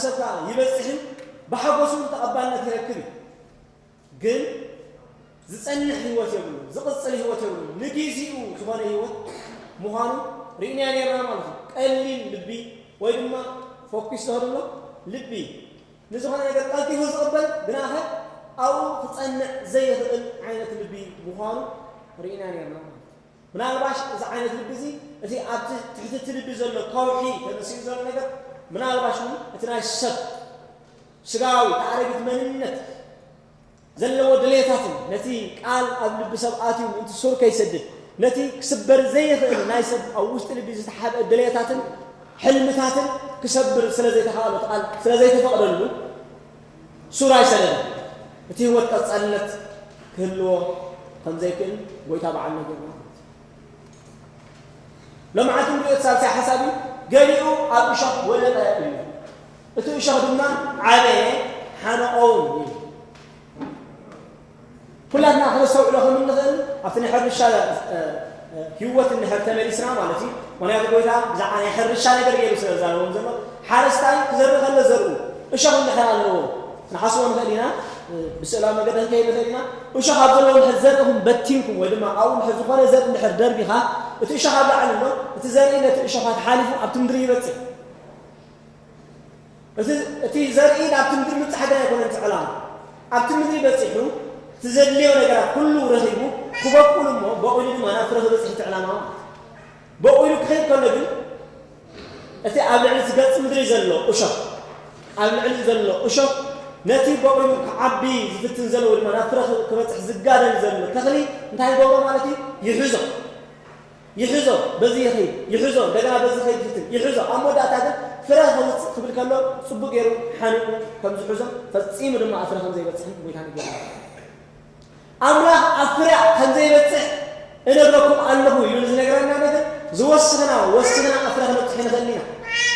ሰብ ከዓ ይበፅሕን ብሓጎሱ ተቐባልነት ይረክብ እዩ። ግን ዝፀንሕ ህይወት የብሉ፣ ዝቕፅል ህይወት የብሉ። ንጊዜኡ ዝኾነ ህይወት ምዃኑ ርኢና ነርና ማለት እዩ። ቀሊል ልቢ ወይ ድማ ፎኪስ ተህርሎ ልቢ ንዝኾነ ነገር ቀልጢፉ ዝቕበል ግናኸ ኣብኡ ክፀንዕ ዘይኽእል ዓይነት ልቢ ምዃኑ ርኢና ነርና ማለት እዩ። ምናልባሽ እዚ ዓይነት ልቢ እዚ እቲ ኣብቲ ትሕቲ እቲ ልቢ ዘሎ ከውሒ ተመሲሉ ዘሎ ነገር ምናልባሽ እውን እቲ ናይ ሰብ ስጋዊ ኣረጊት መንነት ዘለዎ ድሌታትን ነቲ ቃል ኣብ ልቢ ሰብ ኣትዩ ምእንቲ ሱር ከይሰድድ ነቲ ክስበር ዘይኽእል ናይ ሰብ ኣብ ውሽጢ ልቢ ዝተሓብአ ድሌታትን ሕልምታትን ክሰብር ስለ ዘይተኻእሎ ቃል ስለ ዘይተፈቕደሉ ሱር ኣይሰደደን። እቲ ህይወት ቀጻልነት ክህልዎ ከም ዘይክእል ጎይታ በዓል ነጊርና። ሎምዓንቲ ንሪኦ እቲ ሳልሳይ ሓሳብ እዩ። ገሊኡ ኣብ እሾኽ ወደቐ እዩ። እቲ እሾኽ ድማ ዓበየ ሓነቖ እውን እዩ። ኩላትና ክነስተውዕሎ ከም እንኽእል ኣብቲ ናይ ሕርሻ ህይወት እንድሕር ተመሊስና ማለት እዩ። ምክንያቱ ጎይታ ብዛዕባ ናይ ሕርሻ ነገር ገይሩ ስለ ዛረቦም ዘሎ ሓረስታይ ክዘርእ ከሎ ዘርኡ እሾኽ እንድሕር ኣለዎ ንሓስቦ ንኽእል ኢና። ብስእላዊ መገዲ ክንከይድ ንኽእል ኢና። እሾኽ ኣብ ዘለዎ እንድሕር ዘርእኹም በቲንኩም ወይ ድማ ኣብኡ እንድሕር ዝኾነ ዘርኢ እንድሕር ደርቢኻ እቲ እሾኽ ኣብ ላዕሊ ኣሎ። እቲ ዘርኢ ነቲ እሾኻት ሓሊፉ ኣብቲ ምድሪ ይበፅሕ። እቲ ዘርኢ ናብቲ ምድሪ ምብፃሕ ግን ኣይኮነን እቲ ዕላማ። ኣብቲ ምድሪ በፂሑ እቲ ዘድልዮ ነገራት ኩሉ ረኺቡ ክበቁል እሞ በቑሉ ድማ ናብ ፍረ ክበፅሕ እቲ ዕላማ ማለት እዩ። በቑሉ ክኸይድ ከሎ ግን እቲ ኣብ ልዕሊ እቲ ገፅ ምድሪ ዘሎ እሾኽ ኣብ ልዕሊ ዘሎ እሾኽ ነቲ በቑሉ ክዓቢ ዝፍትን ዘሎ ወይ ድማ ናብ ፍረ ክበፅሕ ዝጋደል ዘሎ ተኽሊ እንታይ ይገብሮ ማለት እዩ? ይሕዞ። ይሕዞ በዚ ይኸይድ ይሕዞ እንደገና በዚ ይኸይድ ይፍትን ይሕዞ ኣብ መወዳእታ ግን ፍረ ከውፅእ ክብል ከሎ ፅቡቅ ገይሩ ሓኒቁ ከም ዝሕዞ ፈፂሙ ድማ ኣብ ፍረ ከም ዘይበፅሕን ጎይታ ነጊርና። ኣምላኽ ኣብ ፍረ ከም ዘይበፅሕ እነግረኩም ኣለኹ ኢሉ ንዝነግረና ነገር ዝወስኽና ወስኽና ኣብ ፍረ ክነብፅሕ ንኽእል ኢና።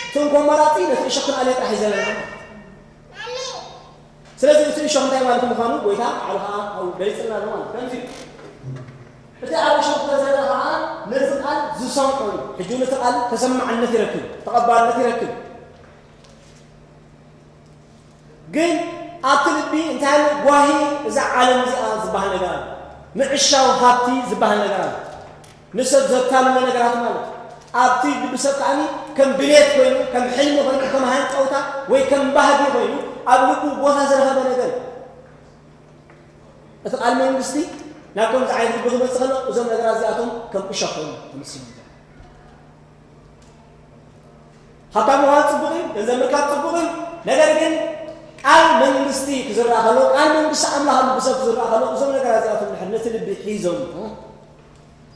እቲ እንኮ ኣማራፂ ነቲ እሾኽ ክንኣልዮ ጥራሕ እዩ ዘለና። ስለዚ እቲ እሾኽ እንታይ ማለት ምዃኑ ጎይታ ባዕሉ ከዓ ኣብኡ ገሊፅልና ኣሎ ማለት እዩ። ከምዚ እዩ። እቲ ኣብ እሾኽ ዝተዘርአ ከዓ ነዚ ቃል ዝሰምዖ እዩ። ሕጂ እውን እቲ ቃል ተሰማዕነት ይረክብ፣ ተቐባልነት ይረክብ። ግን ኣብቲ ልቢ እንታይ ኣሎ? ጓሂ እዛ ዓለም እዚኣ ዝበሃል ነገር ኣሎ። ምዕሻው ሃብቲ ዝበሃል ነገር ኣሎ። ንሰብ ዘታልሎ ነገራት ማለት እዩ። ኣብቲ ልቢ ሰብ ከዓኒ ከም ድሌት ኮይኑ፣ ከም ሕልሚ ኮይኑ፣ ከም ሃንቀውታ ወይ ከም ባህጊ ኮይኑ ኣብ ልቡ ቦታ ዝረኸበ ነገር እዩ። እቲ ቃል መንግስቲ ናብ ከምዚ ዓይነት ልቢ ክመፅእ ከሎ እዞም ነገራት እዚኣቶም ከም እሾኽ ኮይኑ ተመሲሎም። ሃብታም ምዃን ፅቡቕ እዩ፣ ገንዘብ ምርካብ ፅቡቕ እዩ። ነገር ግን ቃል መንግስቲ ክዝራእ ከሎ፣ ቃል መንግስቲ ኣምላኽ ኣብ ልቢ ሰብ ክዝራእ ከሎ እዞም ነገራት እዚኣቶም ድሕር ነቲ ልቢ ሒዞም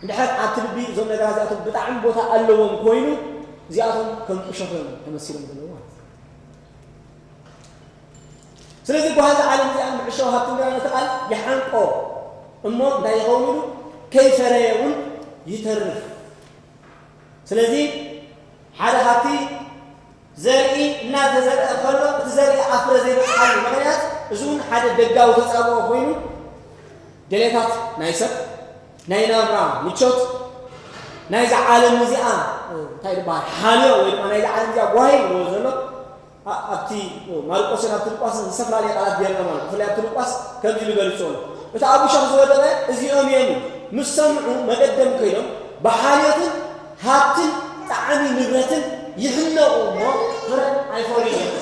እንድሕር ኣብቲ ልቢ እዞም ነገራት እዚኣቶም ብጣዕሚ ቦታ ኣለዎም ኮይኑ እዚኣቶም ከም እሾኽ እዮም ተመሲሎም ዘለዉ ማለት እዩ። ስለዚ ጓሃ እዛ ዓለም እዚኣ ምዕሻው ሃብቲ እንጀራ ነቲ ቃል ይሓንቆ እሞ እንታይ ይኸውን ኢሉ ከይፈረየ እውን ይተርፍ። ስለዚ ሓደ ሃብቲ ዘርኢ እናተዘርአ ከሎ እቲ ዘርኢ ኣብ ፍረ ዘይበፅሓሉ ምኽንያት እዚ እውን ሓደ ደጋዊ ተፃብኦ ኮይኑ ደሌታት ናይ ሰብ ናይ ናብራ ምቾት ናይዛ ዓለም እዚኣ እንታይ ዝበሃል ሓልዮ ወይ ድማ ናይዛ ዓለም እዚኣ ጓሂ ይብልዎ ዘሎ ኣብቲ ማርቆስን ኣብቲ ሉቃስን ዝተፈላለየ ቃላት ገይርና ማለት ብፍላይ ኣብቲ ሉቃስ ከምዚ ኢሉ ገሊፅዎ ኣሎ። እቲ ኣብ እሾኽ ዝወደቐ እዚኦም እዮም ምስ ሰምዑ መገደም ከይዶም ብሓልዮትን ሃብትን ጣዕሚ ንብረትን ይሕነቑ እሞ ፍረ ኣይፈርዩ እዮም።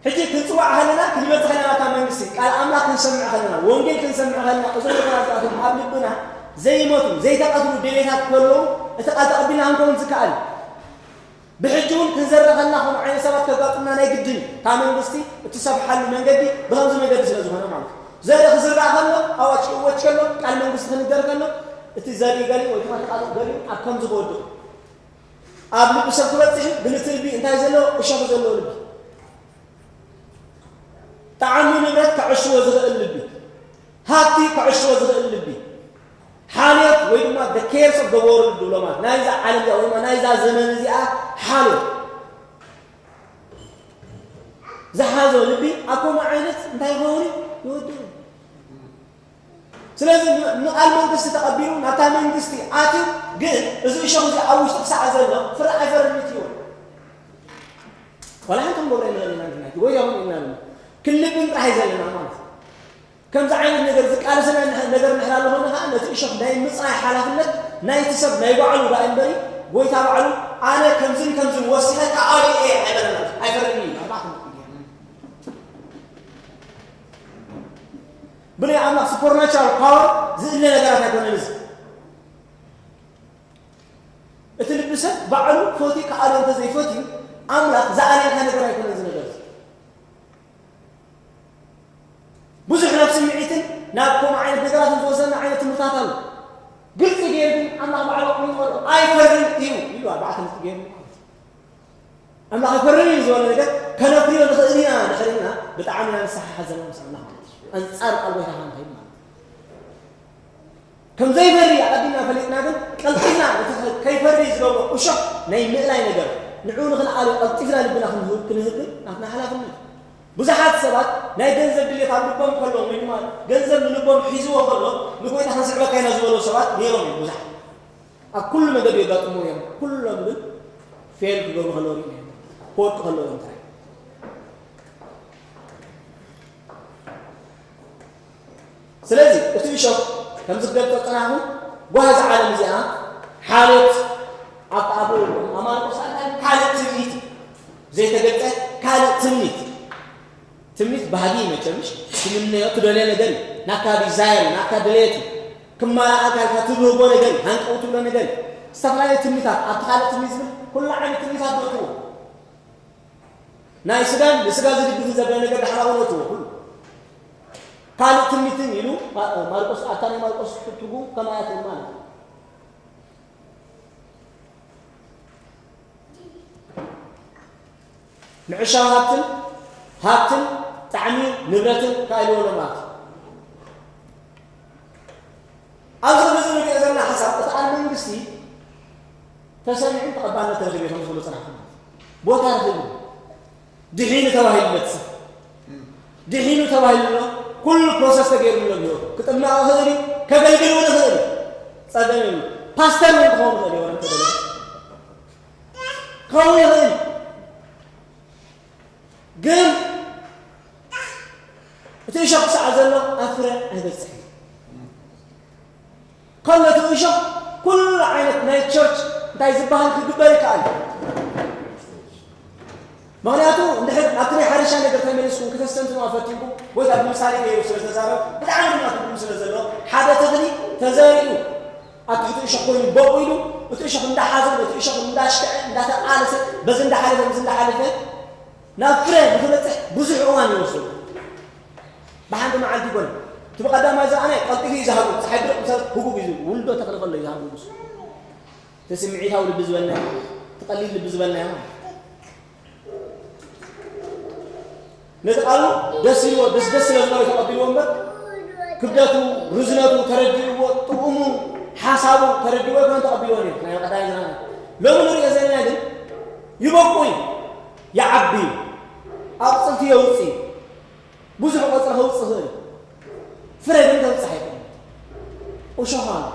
ሕጂ ክንፅዋዕ ከለና ክንበፅሕ ከለና እታ መንግስቲ ቃል ኣምላኽ ክንሰምዕ ከለና ወንጌል ክንሰምዕ ከለና እዞም ነገራት እዚኣቶም ኣብ ልብና ዘይሞቱ ዘይተቐትሉ ድሌታት ከለዉ እቲ ቃል ተቐቢልና ክንከውን ዝከኣል ብሕጂ እውን ክንዘርእ ከለና ከምኡ ዓይነት ሰባት ከጋጥሙና ናይ ግድን እዩ። እታ መንግስቲ እትሰፍሓሉ መንገዲ ብኸምዚ መንገዲ ስለ ዝኾነ ማለት እዩ። ዘርኢ ክዝራእ ከሎ ኣዋጭ እወጭ ከሎ ቃል መንግስቲ ክንገር ከሎ እቲ ዘርኢ ገሊኡ ወይ ድማ ተቃልኡ ገሊኡ ኣብ ከምዚ ክወድቕ ኣብ ልቢ ሰብ ክበፅሕ እዩ። ግን እቲ ልቢ እንታይ ዘለዎ እሾኽ ዘለዎ ልቢ ጣዕሚ ንብረት ከዕሽዎ ዝኽእል ልቢ ሃብቲ ከዕሽዎ ዝኽእል ልቢ ሓልዮት ወይ ድማ the cares of the world ድብሎ ማለት ናይዛ ዓለም እዚኣ ወይ ድማ ናይዛ ዘመን እዚኣ ሓልዮት ዝሓዞ ልቢ ኣብ ከምኡ ዓይነት እንታይ ይኸውን እዩ ይወድቕ እዩ። ስለዚ ን- ንቓል መንግስቲ ተቐቢሉ ናብታ መንግስቲ ኣትዩ፣ ግን እዚ እሾኽ እዚ ኣብ ውሽጢ ክሳዕ ዘሎ ፍረ ኣይፈርምን እዩ። ዋላ ሓንቲ ክንገብሮ ኣይንኽእል ኢና ንሕና፣ ወይ ይኹን ኢልና ድማ ክንልብም ጥራሕ እዩ ዘለና ማለት እዩ። ከምዚ ዓይነት ነገር ዝቃለሰና ንሕ- ነገር ንሕና ኣለኾነ ከዓ ነቲ እሾኽ ናይ ምፅራይ ሓላፍነት ናይቲ ሰብ ናይ ባዕሉ ደኣ እምበሪ ጎይታ ባዕሉ ኣነ ከምዝን ከምዝን ወሲኸ ክኣልዮ እየ ኣይበለና ኣይፈርድን እዩ። ኣርባዕተ ነጥቢ ገይርና። ብናይ ኣምላኽ ሱፐርናቹራል ፓወር ዝእለ ነገራት ኣይኮነን እዚ። እቲ ልቢ ሰብ ባዕሉ ፈትዩ ክኣልዮ እንተዘይፈትዩ ኣምላኽ ዝኣለልካ ነገር ኣይኮነን እዚ ነገር እዚ። ብዙሕ ናብ ስምዒትን ናብ ከምኡ ዓይነት ነገራትን ዝወሰና ዓይነት ትምህርታት ኣሎ። ግልፂ ገይሩ ግን ኣምላኽ ባዕሉ ኣቕሚጥዎ ኣሎ። ኣይፈርን እዩ ኢሉ ኣርባዕተ ነጥቢ ገይሩ ማለት እዩ። ኣምላኽ ኣይፈርን እዩ ዝበሎ ነገር ከነፍርዮ ንኽእል ኢና ድሕርና ብጣዕሚ ኢና ንስሓሓት ዘለና ምስ ኣምላኽ ማለት እዩ። ኣንፃር ቃል ጎይታ ክንከይድ ማለት እዩ። ከም ዘይፈሪ ኣቐዲምና ፈሊጥና ግን ቀልጢፍና እቲ ከይፈሪ ዝገብሮ እሾኽ ናይ ምእላይ ነገር ንዕኡ ንኽንኣልዮ ቀልጢፍና ልብና ክንህብ ክንህብ ግን ናትና ሓላፍነት። ብዙሓት ሰባት ናይ ገንዘብ ድሌት ኣብ ልቦም ከሎ ወይ ድማ ገንዘብ ንልቦም ሒዝዎ ከሎ ንጎይታ ክንስዕበካ ኢና ዝበሉ ሰባት ነይሮም እዮም ብዙሓት። ኣብ ኩሉ መገዲ የጋጥሙ እዮም። ኩሎም ግን ፌል ክገብሩ ከለዉ ሪኢና ኢና። ክወድቁ ከለዉ እዮም ጥራይ። ስለዚ እቲ እሾኽ ከም ዝገልጾ ጽናሑ ጓህ እዛ ዓለም እዚኣ ሓልዮት ኣብ ኣፉ ኣማርቆስ ኣካል ካልእ ትምኒት ዘይተገልጸ ካልእ ትምኒት ትምኒት ባህጊ እዩ መቸምሽ ትምነዮ ትደልዮ ነገር እዩ ናካ ዲዛይር ናካ ድሌት እዩ ክማላኣካ ኢልካ ትብህጎ ነገር እዩ ሃንቀው ትብሎ ነገር እዩ ዝተፈላለዩ ትምኒታት ኣብቲ ካልእ ትምኒት ዝብል ኩሉ ዓይነት ትምኒታት በትዎ ናይ ስጋን ንስጋ ዝድግፍን ዘበለ ነገር ዳሕራዊ ነትዎ ኩሉ ካልእ ትምኒትን ኢሉ ማርቆስ ኣታ ናይ ማርቆስ ትርጉም ከማያት ማለት እዩ ንዕሻዊ ሃብትን ሃብትን ጣዕሚ ንብረትን ካይልዎ ለማት ኣብዚ ርዝን ንሪኦ ዘለና ሓሳብ እቲ ኣብ መንግስቲ ተሰሚዑን ተቐባልነት ረኺቡ ከም ዝብሉ ፅናሕቲ ማለት ቦታ ረኺቡ ድሒኑ ተባሂሉለት ሰብ ድሒኑ ተባሂሉሎ ኩሉ ፕሮሰስ ተገይሩሎ ሂወቱ ክጥመቕ ይኽእል እዩ ከገልግል እውን ይኽእል እዩ ጸገም የብሉ ፓስተር እውን ክኸውን ይኽእል እዩ ወረን ተገለ ክኸውን ይኽእል ግን እቲ እሾኽ ክሳዕ ዘሎ ኣብ ፍረ ኣይበፅሕ እዩ ከሎ እቲ እሾኽ ኩሉ ዓይነት ናይ ቸርች እንታይ ዝበሃል ክግበር ይከኣል ምክንያቱ እንድሕር ናብቲ ናይ ሓሪሻ ነገር ተመሊስኩም ክተስተንትኑ ኣፈቲንኩም ወይ ካብ ምሳሌ ገይሩ ስለ ዝተዛረብ ብጣዕሚ ድማ ትርጉም ስለ ዘሎ ሓደ ተኽሊ ተዘሪኡ ኣብ ትሕቲ እሾኽ ኮይኑ በቑ ኢሉ እቲ እሾኽ እንዳሓዘ እቲ እሾኽ እንዳሽከዐ እንዳተቃለሰ በዚ እንዳሓለፈ በዚ እንዳሓለፈ ናብ ፍረ ንክበፅሕ ብዙሕ እዋን ይወስዱ ብሓንቲ መዓልቲ ይኮነ እቲ ብቀዳማይ ዝረኣናይ ቀልጢፉ እዩ ዝሃጉ ፀሓይ ብርቕ ምሳል ህጉግ እዩ ዝብል ውልዶ ተኽሊ ከሎ እዩ ዝሃጉ ንሱ እቲ ስምዒታዊ ልቢ ዝበልናዮ እቲ ቀሊል ልቢ ዝበልናዮ ማለት ነቲ ቃሉ ደስ ኢልዎ ደስ ደስ ስለ ዝበሎ ተቐቢልዎ እምበር ክብደቱ ርዝነቱ ተረዲእዎ ጥቕሙ ሓሳቡ ተረዲእዎ ይኮነ ተቐቢልዎ ነይሩ ናይ ቀዳማይ ዝረኣናይ ሎሚ ንሪኦ ዘለና ግን ይበቁ እዩ ይዓቢ እዩ ኣቕፅልቲ የውፅእ እዩ ብዙሕ ቆፅሪ ከውፅእ ይኽእል ፍረ ግን ከብፅሕ ኣይክእል እሾኽ ኣሎ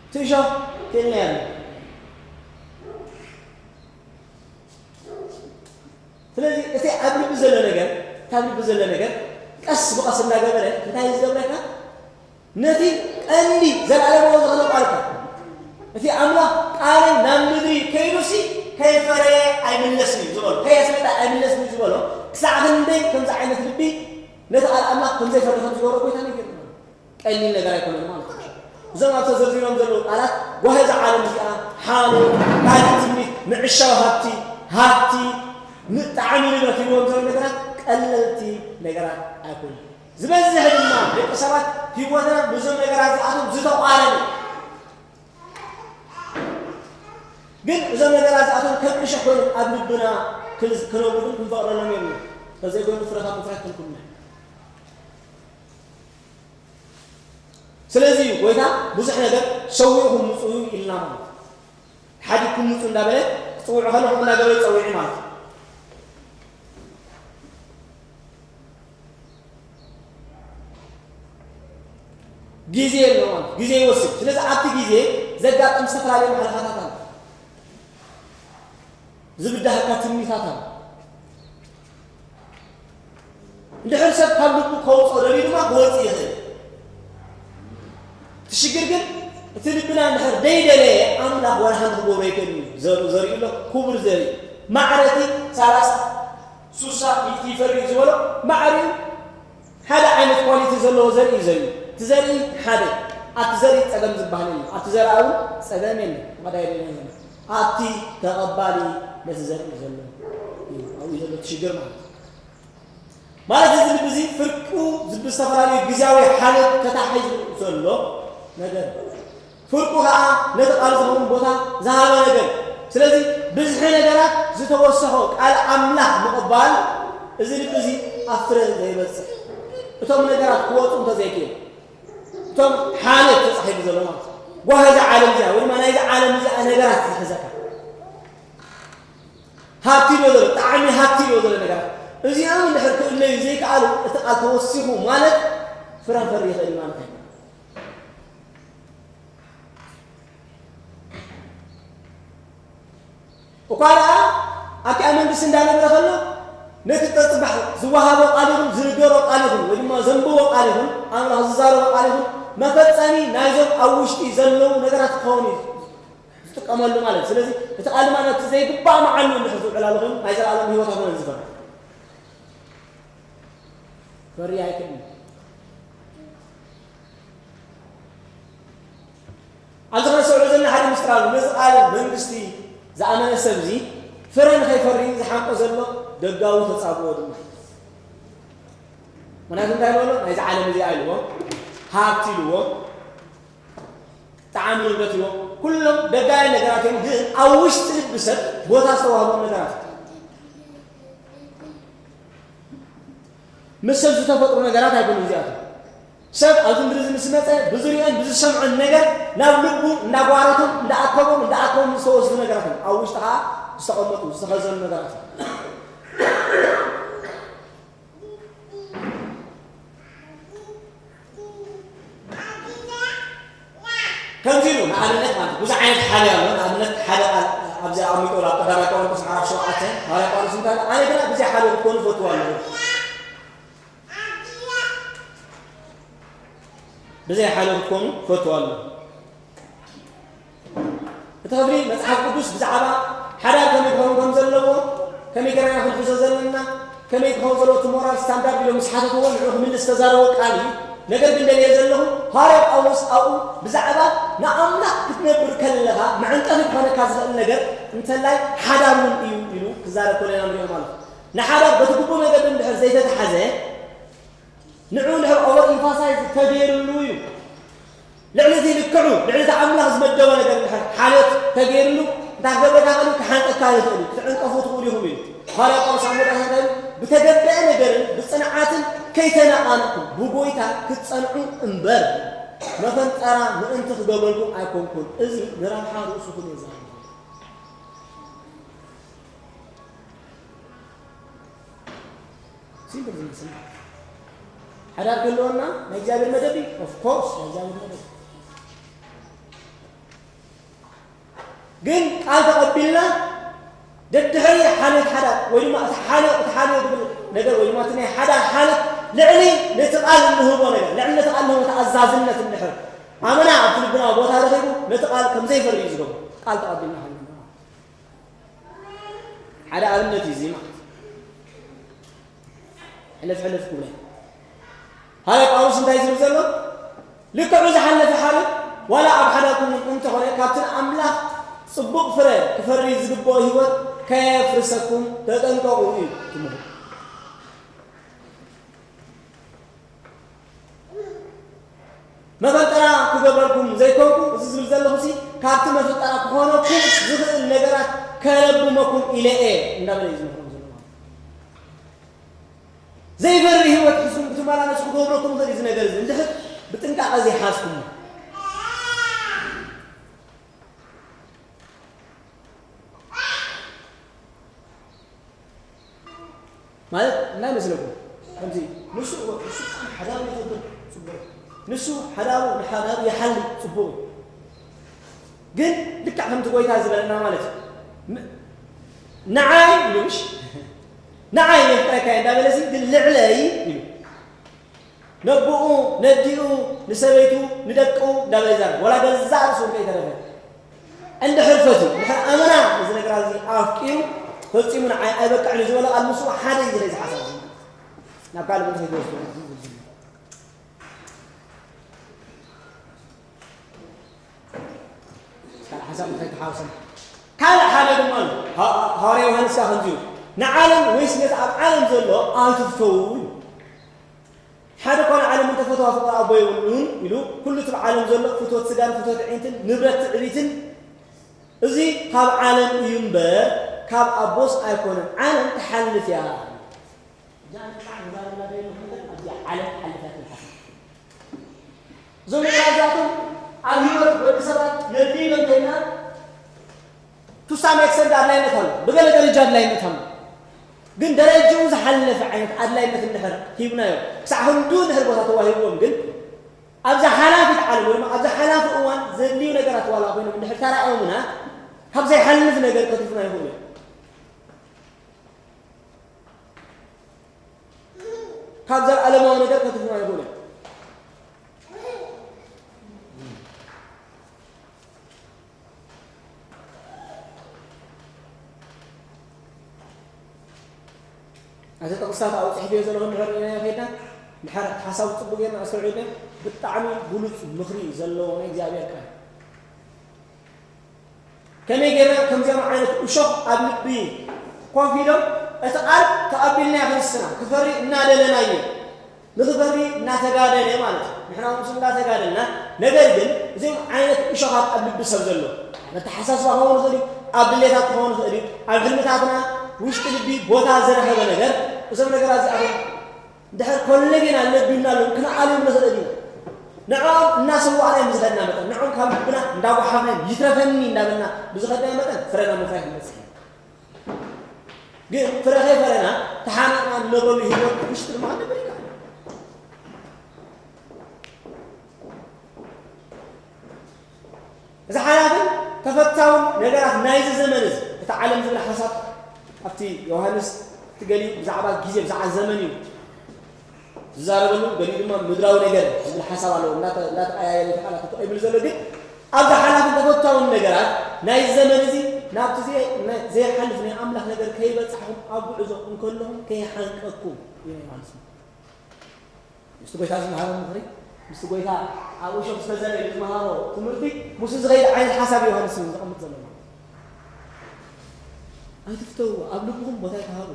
እቲ እሾኽ ክእልና ያለ ስለዚ እቲ ኣብ ልቢ ዘሎ ነገር ካብ ልቢ ዘሎ ነገር ቀስ ብቐስ እንዳገበረ እንታይ ዝገብረካ ነቲ ቀንዲ ዘለኣለማዊ ዝኾነ ቃልካ እቲ ኣምላኽ ቃለይ ናብ ምድሪ ከይዱሲ ከይፈረየ ኣይምለስን እዩ ዝበሎ ከየስመጠ ኣይምለስን እዩ ዝበሎ ክሳዕ ክንደይ ከምዚ ዓይነት ልቢ ነቲ ቃል ኣምላኽ ከምዘይፈሪ ከም ዝገብሮ ጎይታ ነጊርና ቀሊል ነገር ኣይኮነን ማለት እዩ እዞም ኣብ ተዘርዚሮም ዘለዉ ቃላት ጓህዚ ዓለም እዚኣ ሓሉ ካልእ ትምኒት ምዕሻው ሃብቲ ሃብቲ ምጣዕሚ ንብረት ይብዎም ዘሎ ነገራት ቀለልቲ ነገራት ኣይኮኑን ዝበዝሕ ድማ ደቂ ሰባት ህይወትና ብዞም ነገራት ዝኣቶም ዝተቋረነ ግን እዞም ነገራት ዝኣቶም ከም እሾ ኮይኖም ኣብ ልብና ክነብሩ ግን ክንፈቕደሎም የብሉ ተዘይኮይኑ ፍረታት ምፍራት ክንኩልና ስለዚ እዩ ጎይታ ብዙሕ ነገር ሰዊእኹም ምፅኡ ኢልና ማለት ሓዲግኩም ምፁ እንዳበለ ክፅውዑ ከለኹም እናገበረ ይፀዊዑ ማለት እዩ ግዜ ኣለዎ ማለት ግዜ ይወስድ። ስለዚ ኣብቲ ግዜ ዘጋጥም ዝተፈላለዩ ማሕለኻታት ኣሎ፣ ዝብዳሃካ ትምኒታት ኣሎ። እንድሕር ሰብ ካብ ልቡ ከውፅኦ ደልዩ ድማ ክወፅእ ይኽእል። እቲ ሽግር ግን እቲ ልብና እንድሕር ደይደለየ ኣምላኽ ወላ ሓንቲ ክገብሮ ይክእል እዩ። ዘርኡ ዘሪኡ ኣሎ፣ ክቡር ዘርኢ ማዕረቲ ሰላሳ ሱሳ ሚእቲ ይፈሪ እዩ ዝበሎ ማዕሪኡ ሓደ ዓይነት ኳሊቲ ዘለዎ ዘርኢ እዩ ዘርኢ። እቲ ዘርኢ ሓደ ኣብቲ ዘርኢ ፀገም ዝበሃል የለ ኣብቲ ዘርኣ እውን ፀገም የለ። ማዳ የለ ኣቲ ተቐባሊ ነቲ ዘርኢ ዘሎ እዩ ኣብኡ ዘሎ እቲ ሽግር ማለት እዩ። ማለት እዚ ልቢ እዚ ፍርቁ ዝብዝተፈላለዩ ግዜያዊ ሓለት ተታሒዙ ዘሎ ነገር እዩ። ፍርቁ ከዓ ነቲ ቃል ዝኸውን ቦታ ዝሃበ ነገር እዩ። ስለዚ ብዝሒ ነገራት ዝተወሰኾ ቃል ኣምላኽ ምቕባል እዚ ልቢ እዚ ኣብ ፍረ ዘይበፅሕ እቶም ነገራት ክወፁ እንተዘይክእል እቶም ሓለት ተፃሒፉ ዘሎ ማለት ጓህ እዛ ዓለም እዚኣ ወይ ድማ ናይዚ ዓለም እዚኣ ነገራት ዝሕዘካ ሃብቲ ዶ ዘሎ ጣዕሚ ሃብቲ ዶ ዘሎ ነገራት እዚኦም እንድሕር ክእለዩ ዘይከኣሉ እቲ ቃል ተወሲኹ ማለት ፍረ ክፈሪ ይኽእል ማለት እዩ። እኳ ደኣ ኣብቲኣ መንግስቲ እንዳነበረ ከሎ ነቲ ተፅባሕ ዝወሃቦ ቃል ይኹን ዝንገሮ ቃል ይኹን ወይ ድማ ዘንብቦ ቃል ይኹን ኣምላኽ ዝዛረቦ ቃል ይኹን መፈፀሚ ናይዞም ኣብ ውሽጢ ዘለዉ ነገራት ክኸውን እዩ ዝጥቀመሉ ማለት እዩ። ስለዚ እቲ ቃል ድማ ነቲ ዘይግባእ መዓሉ እንድሕር ዝውዕላሉ ኮይኑ ናይ ዘለኣለም ህይወት ኣይኮነን ዝፈርድ ክፈሪ ኣይክእልን። ኣብዚ ከነስተውዕሎ ዘለና ሓደ ምስጢር ኣሎ። ነዚ ቃል መንግስቲ ዝኣመነ ሰብ እዚ ፍረ ንኸይፈሪ ዝሓንቆ ዘሎ ደጋዊ ተጻብኦ ድማ እዩ። ምክንያቱ እንታይ ዝበሎ ናይዚ ዓለም እዚኣ ኢልዎ ሃብቲ ኢልዎ ጣዕሚ ንብረት ኢልዎ ኩሎም ደጋውያን ነገራት እዮም። ግን ኣብ ውሽጢ ልቢ ሰብ ቦታ ዝተዋህቦም ነገራት ምስ ሰብ ዝተፈጥሩ ነገራት ኣይኮኑን እዚኣቶም። ሰብ ኣብዚ ምድሪ እዚ ምስ መፀ ብዝሪኦን ብዝሰምዖን ነገር ናብ ልቡ እንዳጓረቶም እንዳኣከቦም እንዳኣከቦም ዝተወስዱ ነገራት እዮም። ኣብ ውሽጢ ከዓ ዝተቐመጡ ዝተኸዘኑ ነገራት እዮም። ከምዚ ኢሉ ንኣብነት ማለት ብዙሕ ዓይነት ሓልዮ ኣሎ። ንኣብነት ሓደ ቃል ኣብዚ ኣቐሚጡ ኣብ ቀዳማይ ቆሮንቶስ ምዕራፍ ሸውዓተ ሃዋርያ ጳውሎስ እንታይ ኣሎ? ኣነ ግና ብዘይ ሓልዮ ክትኮኑ ፈትዋ ኣለኹ። ብዘይ ሓልዮ ክትኮኑ ፈትዋ ኣለኹ። እቲ ክፍሊ መጽሓፍ ቅዱስ ብዛዕባ ሓዳር ከመይ ክኸውን ከም ዘለዎ ከመይ ገይርና ክንሕዞ ዘለና ከመይ ክኸውን ዘለዎ እቲ ሞራል ስታንዳርድ ኢሎም ምስ ሓተትዎ ንዑ ክምልስ ዝተዛረቦ ቃል እዩ። ነገር ግን ደልየ ዘለኹ ሃዋርያ ጳውሎስ ኣብኡ ብዛዕባ ንኣምላኽ ክትነብር ከለኻ መዕንቀፊ ክኾነካ ዝኽእል ነገር እንተላይ ሓዳር እውን እዩ ኢሉ ክዛረብ ከሎ ኢና ንሪኦ ማለት እዩ። ንሓዳር በቲ ግቡእ መገዲ እንድሕር ዘይተታሓዘ ንዑ እንድሕር ኦቨር ኢምፋሳይዝ ተገይርሉ እዩ። ልዕሊ እቲ ልክዑ ልዕሊ እቲ ኣምላኽ ዝመደቦ ነገር እንድሕር ሓልዮት ተገይርሉ እንታይ ክገብረካ ይኽእል እዩ? ክሓንቀካ ይኽእል እዩ። ክትዕንቀፉ ትኽእሉ ኢኹም ኢሉ። ሃዋርያ ጳውሎስ ኣብ መወዳእታ እንታይ ኢሉ? ብተገበአ ነገርን ብጽንዓትን ከይተነቓነቕኩም ብጎይታ ክትጸንዑ እምበር መፈንጠራ ምእንቲ ክገብረልኩም ኣይኮንኩን። እዚ ንረብሓ ርእስኹም እየ ዝዛረብ። ሲምፕል ዝመስል ሓዳር ክህልወና ናይ እግዚኣብሔር መደብ እዩ። ኦፍኮርስ ናይ እግዚኣብሔር መደብ ግን ቃል ተቐቢልና ደድሕሪ ሓልዮት ሓዳር ወይ ድማ እቲ ሓልዮ እቲ ሓልዮ ዝብል ነገር ወይ ድማ እቲ ናይ ሓዳር ሓልዮት ልዕሊ ነቲ ቃል እንህቦ ነገር ልዕሊ ነቲ ቃል እንህቦ ተኣዛዝነት እንድሕር ኣመና ኣብቲ ልብና ቦታ ረኺቡ ነቲ ቃል ከም ዘይፈሪ እዩ ዝገብሮ ቃል ተቐቢልና ሃልና ሓደ ኣብነት እዩ እዚ ማለት ሕልፍ ሕልፍ ክብለ ሓደ ጳውሎስ እንታይ ዝብል ዘሎ ልክዑ ዝሓለፈ ሓደ ዋላ ኣብ ሓዳኩም እውን እንተኾነ ካብቲ ንኣምላኽ ጽቡቕ ፍረ ክፈሪ ዝግብኦ ህይወት ከየፍርሰኩም ተጠንቀቑ እዩ ትምህር መፈጠራ ክገብረልኩም ዘይኮንኩ እዚ ዝብል ዘለኹ ሲ ካብቲ መፈጠራ ክኾነኩም ዝኽእል ነገራት ከለብመኩም ኢለ እየ እንዳበለ እዩ ዝመክሮም ዘሎ ማለት ዘይፈሪ ህይወት ሒዝኩም ክትመላለሱ ክገብረኩም ይኽእል እዚ ነገር እዚ እንድሕር ብጥንቃቐ ዘይሓዝኩሞ ማለት እንታይ መስለኩም ከምዚ ንሱ ንሱ ብጣዕሚ ሓዳር ይገብር ፅቡቅ ንሱ ሓዳሩ ንሓዳሩ ይሓሊ፣ ጽቡቕ እዩ። ግን ልክዕ ከምቲ ጎይታ ዝበለና ማለት እዩ። ም-፣ ንዓይ ኢሉ፣ እሺ፣ ንዓይ የፍቅረካ እየ እንዳበለ ሲ፣ ግን ልዕለይ ኢሉ። ነቦኡ፣ ነዲኡ፣ ንሰበይቱ፣ ንደቁ እንዳበለ ይዛረብ። ወላ ገዛእ ርእሱ እውን ከይተረፈ። እንድሕር ፈትዩ፣ እንድሕር ኣመና እዚ ነገራት እዚ ኣፍቂሩ፣ ፈጺሙ ንዓይ ኣይበቅዕን እዩ ዝበለ ቃል፣ ንሱ ሓደ እዩ ዝርኢ፣ እዚ ሓሳብ እዚ። ናብ ካልእ ቦታ ይወስዶ። ካልእ ሓሳብ እንታይ ተሓወሰ? ካልእ ሓደ ድማ ኣሎ። ሃ-፣ ሃዋርያ ዮሃንስ ከኣ ከምዚ እዩ። ንዓለም ወይስ ነቲ ኣብ ዓለም ዘሎ ኣይትፍተዉ እዩ። ሓደ እኳ ንዓለም እንተፈተዋ ፍቕሪ ኣቦ የብሉን ኢሉ፣ ኩሉ እቲ ኣብ ዓለም ዘሎ ፍትወት ስጋን ፍትወት ኣዒንትን ንብረት ትዕቢትን፣ እዚ ካብ ዓለም እዩ እምበር ካብ ኣቦስ ኣይኮነን። ዓለም ትሓልፍ እያ። እዛ ዓለም ከዓ ንባርና ዶ የለኹም እምበር ኣብዚኣ ዓለም ትሓልፍ እያ ትብል ሓሳብ። እዞም ነገራት እዚኣቶም ኣብ ህይወት ወዲ ሰባት ነድልዮም እንተኢልና፣ to some extent ኣድላይነት ኣሎ፣ ብገለ ደረጃ ኣድላይነት ኣሎ። ግን ደረጃኡ ዝሓለፈ ዓይነት ኣድላይነት እንድሕር ሂብናዮ፣ ክሳዕ ክንዱ እንድሕር ቦታ ተዋሂብዎም፣ ግን ኣብዛ ሓላፊት ዓለም ወይ ድማ ኣብዛ ሓላፊ እዋን ዘድልዩ ነገራት ዋላ ኮይኖም እንድሕር ተራእዮምና፣ ካብ ዘይሓልፍ ነገር ከትርፉና ይኽእሉ እዮም። ካብ ዘለኣለማዊ ነገር ከትርፉና ይኽእሉ እዮም። ነቲ ጥቕስታት ኣብኡ ጽሒፈዮ ዘለኹ እንድሕር ርኢናዮ ኸይድና፣ እንድሕር ሓሳቡ ጽቡቕ ጌርና ኣስተውዒልና፣ ብጣዕሚ ብሉጽ ምኽሪ ዘለዎ ናይ እግዚኣብሔር ቃል። ከመይ ጌርና ከምዚኦም ዓይነት እሾኽ ኣብ ልቢ ኮፍ ኢሎም፣ እቲ ቃል ተቐቢልናዮ ክንስና፣ ክፈሪ እናደለናዮ፣ ንኽፈሪ እናተጋደለ ማለት እዩ። ንሕና እውን ምስ እንዳተጋደልና፣ ነገር ግን እዚኦም ዓይነት እሾኻት ኣብ ልቢ ሰብ ዘሎ፣ ኣብ ኣተሓሳስባ ክኸውን ይኽእል እዩ፣ ኣብ ድሌታት ክኸውን ይኽእል እዩ፣ ኣብ ሕልምታትና ውሽጢ ልቢ ቦታ ዝረኸበ ነገር፣ እዞም ነገራት እዚኣቶም ድሕር ኮለጌና ለቢና ኣለዉ፣ ክንኣልዮም ንኽእል ኢና። ንዕኦም እናሰዋእና እዮም ዝኸድና መጠን፣ ንዕኦም ካብ ልብና እንዳጓሓፍና እዮም፣ ይትረፈኒ እንዳበልና ብዝኸድናዮ መጠን፣ ፍረና ምፍራይ ክንበጽሕ ኢና። ግን ፍረ ከይፈረና፣ ተሓኒቕና ንነብረሉ ህይወት ውሽጢ ድማ ክንነብር ይከኣል። እዚ ሓላፍን ተፈታውን ነገራት ናይዚ ዘመን እዚ፣ እታ ዓለም ዝብል ሓሳብ ኣብቲ ዮሃንስ እቲ ገሊኡ ብዛዕባ ግዜ፣ ብዛዕባ ዘመን እዩ ዝዛረበሉ፣ ገሊኡ ድማ ምድራዊ ነገር ዝብል ሓሳብ ኣለዎ። እናተ-፣ እናተቀያየረ እቲ ቃላት ተጠቒሙሉ ዘሎ፣ ግን ኣብዚ ሓላፍን ተፈታውን ነገራት ናይዚ ዘመን እዚ ናብቲ ዘይ-፣ ናይ-፣ ዘይሓልፍ ናይ ኣምላኽ ነገር ከይበጻሕኩም ኣብ ጉዕዞ እንከለኹም ከይሓንቀኩም እዩ ዮሃንስ። ምስቲ ጎይታ ዝመሃሮ ምኽሪ፣ ምስቲ ጎይታ ኣብ እሾኽ ዝተዘርአ ዝመሃሮ ትምህርቲ፣ ምስኡ ዝኸይድ ዓይነት ሓሳብ ዮሃንስ እዩ ዘቐምጥ ዘሎ። ኣይትፍተውዎ፣ ኣብ ልብኹም ቦታ ኣይትሃብዎ።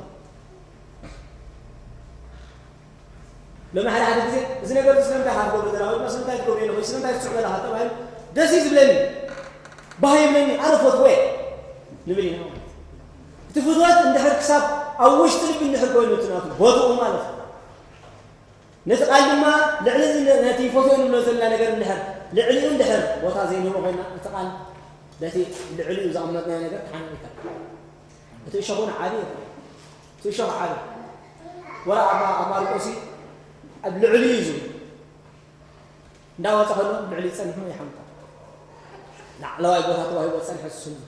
ሎሚ ሓደ ሓደ ግዜ፣ "እዚ ነገር እዚ ስለምንታይ ኢኻ ትገብሮ ዘለኻ? ወይ ድማ ስለምንታይ ትገብሮ ኣለኻ? ወይ ስለምንታይ ትስዕቦ ኣለኻ?" ተባሂሉ፣ "ደስ እዩ ዝብለኒ፣ ባህ ይብለኒ፣ ኣነ ፈትዎ እየ" ንብል ኢና ማለት እዩ። እቲ ፍትወት እንድሕር ክሳብ ኣብ ውሽጢ ልቢ እንድሕር ኮይኑ፣ እቲ ናቱ ቦትኡ ማለት እዩ። ነቲ ቃል ድማ ልዕሊ እዚ፣ ነቲ ፈትዮ ንብሎ ዘለና ነገር እንድሕር ልዕሊኡ እንድሕር ቦታ ዘይንህቦ ኮይና፣ እቲ ቃል በቲ ልዕሊኡ ዘቐመጥናዮ ነገር ተሓኒቑ ይከኣል። እቲ እሾኽ እውን ዓቢ እዩ። እቲ እሾኽ ዓቢ። ወላ ኣብ፣ ኣብ ማርቆስ ኣብ ልዕሊኡ እዩ ዝብል። እንዳወጸ ከሎ ልዕሊኡ ጸኒሑ ይሓምታ። ላዕለዋይ ቦታ ተዋሂቦ ጸኒሑ እሱ ዝብል።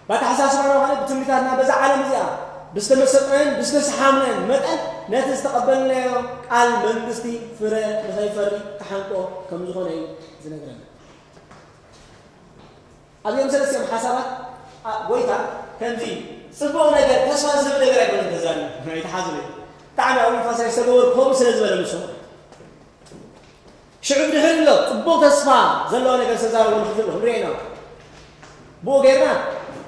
በኣተሓሳስባና ማለት ብትምኒታትና በዛ ዓለም እዚኣ ብዝተመሰጥናዮን ብዝተሰሓምናዮን መጠን ነቲ ዝተቐበልናዮ ቃል መንግስቲ ፍረ ንኸይፈሪ ክሓንቆ ከም ዝኾነ እዩ ዝነግረና። ኣብዚኦም ሰለስቲኦም ሓሳባት፣ ኣ፣ ጎይታ ከምዚ ጽቡቕ ነገር፣ ተስፋ ዝህብ ነገር ኣይኮነን ተዛሪቡ። ኣይትሓዝሉ። ብጣዕሚ ኣብ ንፋስ ዝተገበሩ ከምኡ ስለ ዝበለ ንሱ። ሽዑ ብድሕሪ ኣሎ ጽቡቕ ተስፋ ዘለዎ ነገር ዝተዛረቦ ንኽፍል ክንሪኦ ኢና። ብኡ ጌርና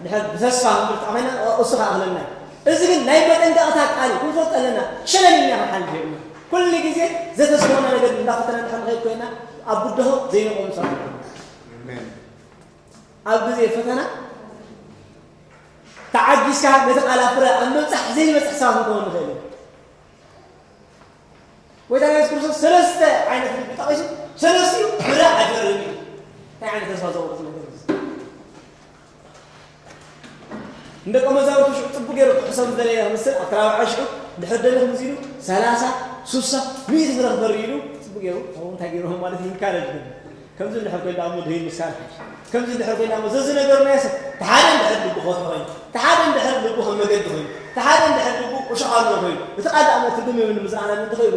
ድሕር ብተስፋ ክንብል ኮይና፣ እ-፣ እሱ ኸኣ ክለና። እዚ ግን ናይ መጠንቀቕታ ቃል እዩ። ክንፈልጥ ኣለና። ሸለል ኢልና ክንሓልፍ የብልና። ኩሉ ግዜ ዘተስፈወና ነገር እንዳፈተና እንድሕር ንኸይድ ኮይና፣ ኣብ ብድሆ ዘይንቆም ሰባት። ኣሜን። ኣብ ግዜ ፈተና ተዓጊስካ ነቲ ቃል ኣብ ፍረ ኣብ ምብጻሕ ዘይንበጽሕ ሰባት ክንከውን ንኽእል ኢና። ጎይታ የሱስ ክርስቶስ ሰለስተ ዓይነት ልቢ ጠቒሱ፣ ሰለስቲኡ ፍረ ኣይፈርን እዩ። እንታይ ዓይነት ተስፋ ዘቑርጽ ነገር እዩ እዚ? ንደቀ መዛሙርቱ ሽዑ ጽቡቕ ገይሩ ክሕሰብ ዝደለየ ክመስል፣ ኣብቲ ራብዓይ ሽዑ ድሕር ደለኹም እዚ ኢሉ ሰላሳ፣ ሱሳ፣ ሚእቲ ፍረ ክፈሪ ኢሉ ጽቡቅ ገይሩ፣ ኣብኡ እንታይ ገይርዎ ማለት ኢንካረጅ ገይሩ። ከምዚ እንድሕር ኮይንና እሞ ድህይ ምስካር ሓይሽ። ከምዚ እንድሕር ኮይንና እሞ ዘዝነገርናዮ ሰብ፣ ተሓደ እንድሕር ልቡ ከውሒ ኮይኑ፣ ተሓደ እንድሕር ልቡ ከም መገዲ ኮይኑ፣ ተሓደ እንድሕር ልቡ ቁሸቕ ኣለዎ ኮይኑ፣ እቲ ቃል ደኣ እሞ ትርጉም የብሉን ምዝራዕና እንተኸይሉ፣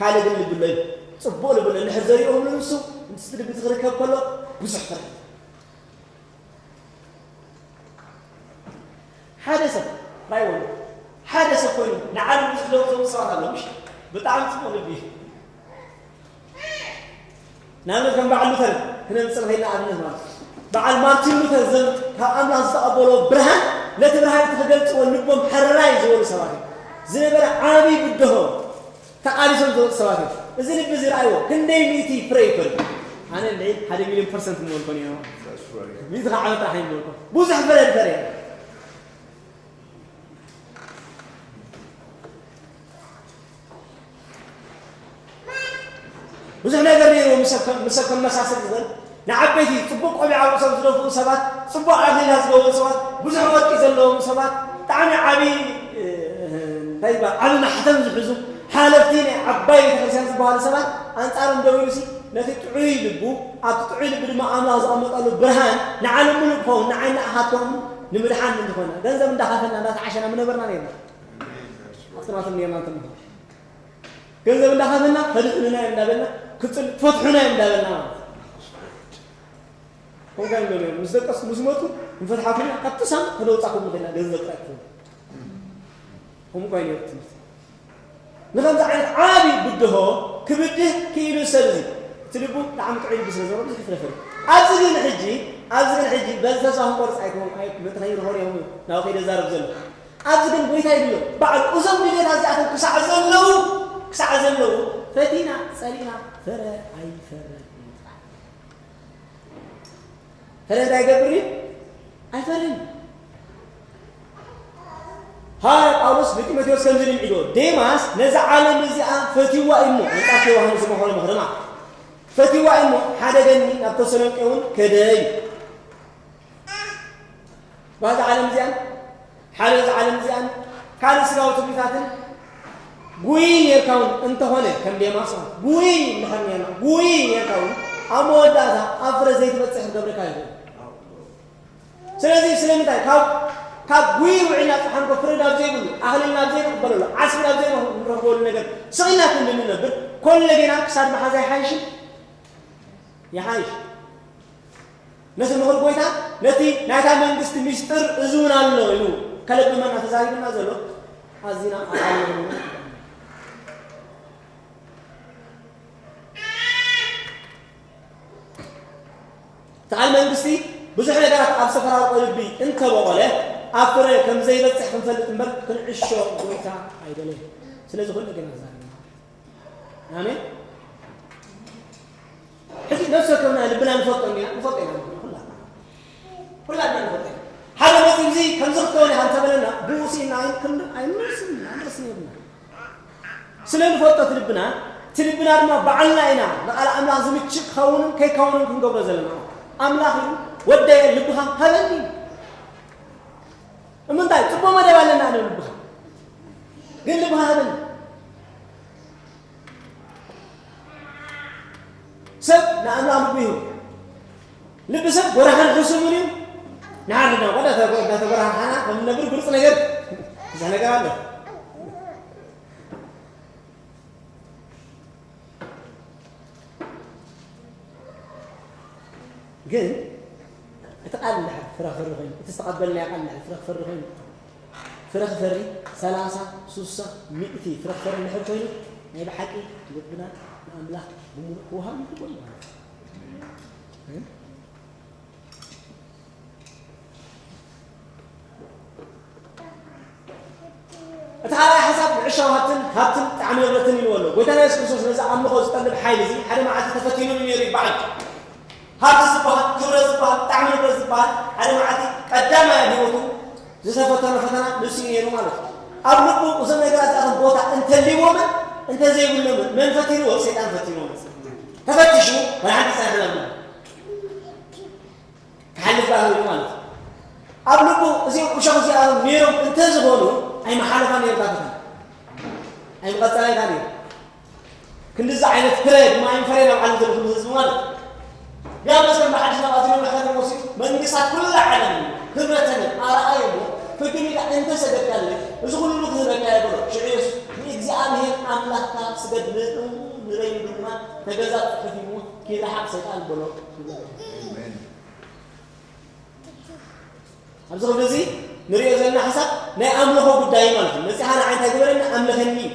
ካልእ ግን ልቢ ኣሎ እዩ። ጽቡቕ ልቢ ኣሎ። እንድሕር ዘሪእኹም ንሱ፣ ምስ ልቢ ትኽርከብ ከሎ፣ ብዙሕ ፍረ። ሓደ ሰብ ራይ ወሉ ሓደ ሰብ ኮይኑ ንዓለም ብዙሕ ለውጢ ዘምፅኡ ሰባት ኣለዉ። ምሽ ብጣዕሚ ፅቡቅ ልቢ እዩ። ንኣብነት ከም በዓል ሉተር ክነምፅእ ንኽእል ኢና። ኣብነት ማለት በዓል ማርቲን ሉተር ዘም ካብ ኣምላኽ ዝተቐበሎ ብርሃን ነቲ ብርሃን እቲ ክገልፅዎ ልቦም ሕራይ ዝበሉ ሰባት እዮም። ዝነበረ ዓብዪ ብድሆ ተቓሊሶም ዝወፁ ሰባት እዮም። እዚ ልቢ እዚ ረኣይዎ ክንደይ ሚእቲ ፍረ ይፈሪ። ኣነ እንድዒ ሓደ ሚልዮን ፐርሰንት ምበልኮን እየ። ሚእቲ ከዓ ዓመት ጥራሕ ይበልኮ ብዙሕ ፍረ ዝፈረ ብዙሕ ነገር ነይሩ። ምስ ሰብ ከም መሳሰል ዝኽእል ንዓበይቲ ጽቡቕ ቆቢዕ ኣብ ርእሶም ዝደፍኡ ሰባት፣ ጽቡቕ ኣኽሊላት ዝገበሩ ሰባት፣ ብዙሕ ወርቂ ዘለዎም ሰባት፣ ብጣዕሚ ዓቢ እንታይ ይበሃል ዓቢ ማሕተም ዝሕዙ ሓለፍቲ ናይ ዓባይ ቤተክርስትያን ዝበሃሉ ሰባት ኣንጻሮም ደው ኢሉሲ ነቲ ጥዑይ ልቡ ኣብቲ ጥዑይ ልቢ ድማ ኣምላኽ ዘቐመጠሉ ብርሃን ንዓለም ምሉእ ክኸውን ንዓይና ኣኻትኮም ንምድሓን እንተኾነ ገንዘብ እንዳኸፈልና እንዳተዓሸና ምነበርና ነርና። ኣብቲ ናቶም ነርና እንተምኾ ገንዘብ እንዳኸፈልና ከድሕኑና እዮም እንዳበልና ክፅል ትፈትሑና እዮም እንዳበልና ማለት እዩ። ከምኡ እንታይ ንብሎም እዮም ምስ ደቀስ ምስ መፁ ንፈትሓኩም ኢና ካብቲ ሳም ከነውፃኩም ንኽእልና ገንዘብ ጥራይ ትኾኑ። ከምኡ እኳ እዩ ነይሩ ትምህርቲ። ንኸምዚ ዓይነት ዓብዪ ብድሆ ክብድህ ክኢሉ ሰብ እዚ እቲ ልቡ ብጣዕሚ ጥዑይ ልቢ ስለ ዘለዎ ብዙሕ ይፍረፈር። ኣብዚ ግን ሕጂ ኣብዚ ግን ሕጂ በዚ ተስፋ ክንቆርፅ ኣይኮን ምእንቲ ከይርኸሩ እዮም ናብኡ ከይደ ዛረብ ዘሎ። ኣብዚ ግን ጎይታ ይብሎ ባዕሉ እዞም ድሌታት እዚኣቶም ክሳዕ ዘለዉ ክሳዕ ዘለዉ ፈቲና ጸሊና ፍረ ኣይፈረን። ፍረ እንታይ ይገብር እዩ? ኣይፈርን። ሃዋርያ ጳውሎስ ንጢሞቴዎስ ከምዚ ኢሉ ይምዒዶ፣ ዴማስ ነዛ ዓለም እዚኣ ፈትዋ እዩ እሞ፣ ኣንጻር ዮሃንስ ዝመኸሮ ምኽሪ ማለት ፈትዋ እዩ እሞ፣ ሓደገኒ ናብ ተሰሎንቄ እውን ከደ እዩ። ባዛ ዓለም እዚኣን ሓደ እዚ ዓለም እዚኣን ካልእ ስጋዊ ትምኒታትን ጉይ ኔርካ እውን እንተኾነ ከም ዴማስ ጉይ እንድሕር ኔርና ጉይ ኔርካ እውን ኣብ መወዳእታ ኣብ ፍረ ዘይትበፅሕ ክገብረካ ይኽእል። ስለዚ ስለምንታይ ካብ ካብ ጉይ ውዒልና ፀሓንኮ ፍረ ናብ ዘይብሉ ኣኽሊል ናብ ዘይንቕበለሉ ዓስቢ ናብ ዘይንረኽበሉ ነገር ስቕ ኢልና ክንድንነብር ኮለጌና ክሳድ መሓዛ ይሓይሽን ይሓይሽ። ነቲ ምኽሪ ጎይታ ነቲ ናይታ መንግስቲ ሚስጥር እዚ እውን ኣሎ ኢሉ ከለብመና ተዛሪብና ዘሎ ኣዚና ኣቃልሎ ተዓል መንግስቲ ብዙሕ ነገራት ኣብ ሰፈራዊ ልቢ እንተበቆለ ኣብ ፍረ ከም ዘይበፅሕ ክንፈልጥ እምበር ክንዕሾ ጎይታ ኣይደለየ። ስለዚ ኩሉ ገና ዛሪብና ኣሜን። ሕጂ ነፍሲ ወከፍና ልብና ንፈልጦ ኢና ንፈልጦ ኢና ኩላትና ኩላትና ንፈልጦ ኢና። ሓደ መፂኡ እዚ ከምዚ ክትከውን ኢኻ እንተበለና ብኡ ስኢና ኣይንመልስን ኣይንመልስን የብልና። ስለ ንፈልጦ እቲ ልብና እቲ ልብና ድማ ባዕልና ኢና ንቓል ኣምላኽ ዝምችእ ክኸውንን ከይከውንን ክንገብሮ ዘለና። ኣምላኽ እዩ ወደየ ልብኻ ሃበኒ። እምንታይ ፅቡቅ መደብ ኣለና ኣነ ልብኻ ግን ልብኻ ሃበኒ። ሰብ ንኣምላኽ ልቡ ይህቡ። ልቢ ሰብ ጎራሕን ሕሱምን እዩ። ንሓድና ቆዳ እናተጎራሕሓና ከም ንነብር ግልፂ ነገር ብዙሕ ነገር ኣሎ። ግን እቲ ቃል እንድሕር ፍረ ክፈሪ ኮይኑ እቲ ዝተቐበልናዮ ቃል እንድሕር ፍረ ክፈሪ ኮይኑ ፍረ ክፈሪ ሰላሳ ሱሳ ሚእቲ ፍረ ክፈሪ እንድሕር ኮይኑ ናይ ብሓቂ ልብና ንኣምላኽ ብምሉእ ክወሃብ ይግበሉ ማለት እዩ። እቲ ካልኣይ ሓሳብ ንዕሻዊ ሃብትን ሃብትን ጣዕሚ ንብረትን ኢልዎ ኣሎ። ጎይታና የሱስ ክርስቶስ ነዚ ኣምልኾ ዝጠልብ ሓይሊ እዚ ሓደ መዓልቲ ተፈቲኑ ነይሩ ይበሃል። ሃብቲ ዝበሃል፣ ክብረት ዝበሃል፣ ጣዕሚ ንብረት ዝበሃል ሓደ መዓልቲ ቀዳማይ ኣብ ህይወቱ ዝተፈተኖ ፈተና ንሱ እዩ ነይሩ ማለት እዩ። ኣብ ልቡ እዞም ነገራት እዚኣቶም ቦታ እንተልይዎምን እንተዘይብሎምን መን ፈቲንዎ? ሰይጣን ፈቲንዎ። ተፈቲሹ ወላ ሓንቲ ይጸንሐና ኣሎ። ክሓልፍ ደኣ ኽኢሉ ማለት እዩ። ኣብ ልቡ እዚኦም እሾኽ እዚኣቶም ነይሮም እንተዝኾኑ ኣይመሓለፋ ነይሩ እታ ፈተና። ኣይምቐጸለን ካን እዩ። ክንድዚ ዓይነት ፍረ ድማ ኣይንፈረን ኣብ ዓለም ዘለኹም ህዝቢ ማለት እዩ። ያ መስከም ብሓድሽ ናብ ኣዝዩ መምለኸ ተመሲ መንግስታት ኩላ ዓለም ህብረተን ኣርኣየሞ ፍግም ኢላ እንተሰገድካለ እዚ ኩሉ ክህበካ የብሎ። ሽዑ የሱስ ንእግዚኣብሔር ኣምላኽካ ስገድ ንእኡ ንበይኑ ድማ ተገዛእ ጽሑፍ እዩ ኪድ ረሓቕ ሰይጣን በሎ። ኣሜን። ኣብዚ ክፍሊ እዚ ንሪኦ ዘለና ሓሳብ ናይ ኣምልኾ ጉዳይ ማለት እዩ። መፂኻ ንዓይ እንታይ ግበረኒ? ኣምልኸኒ እዩ።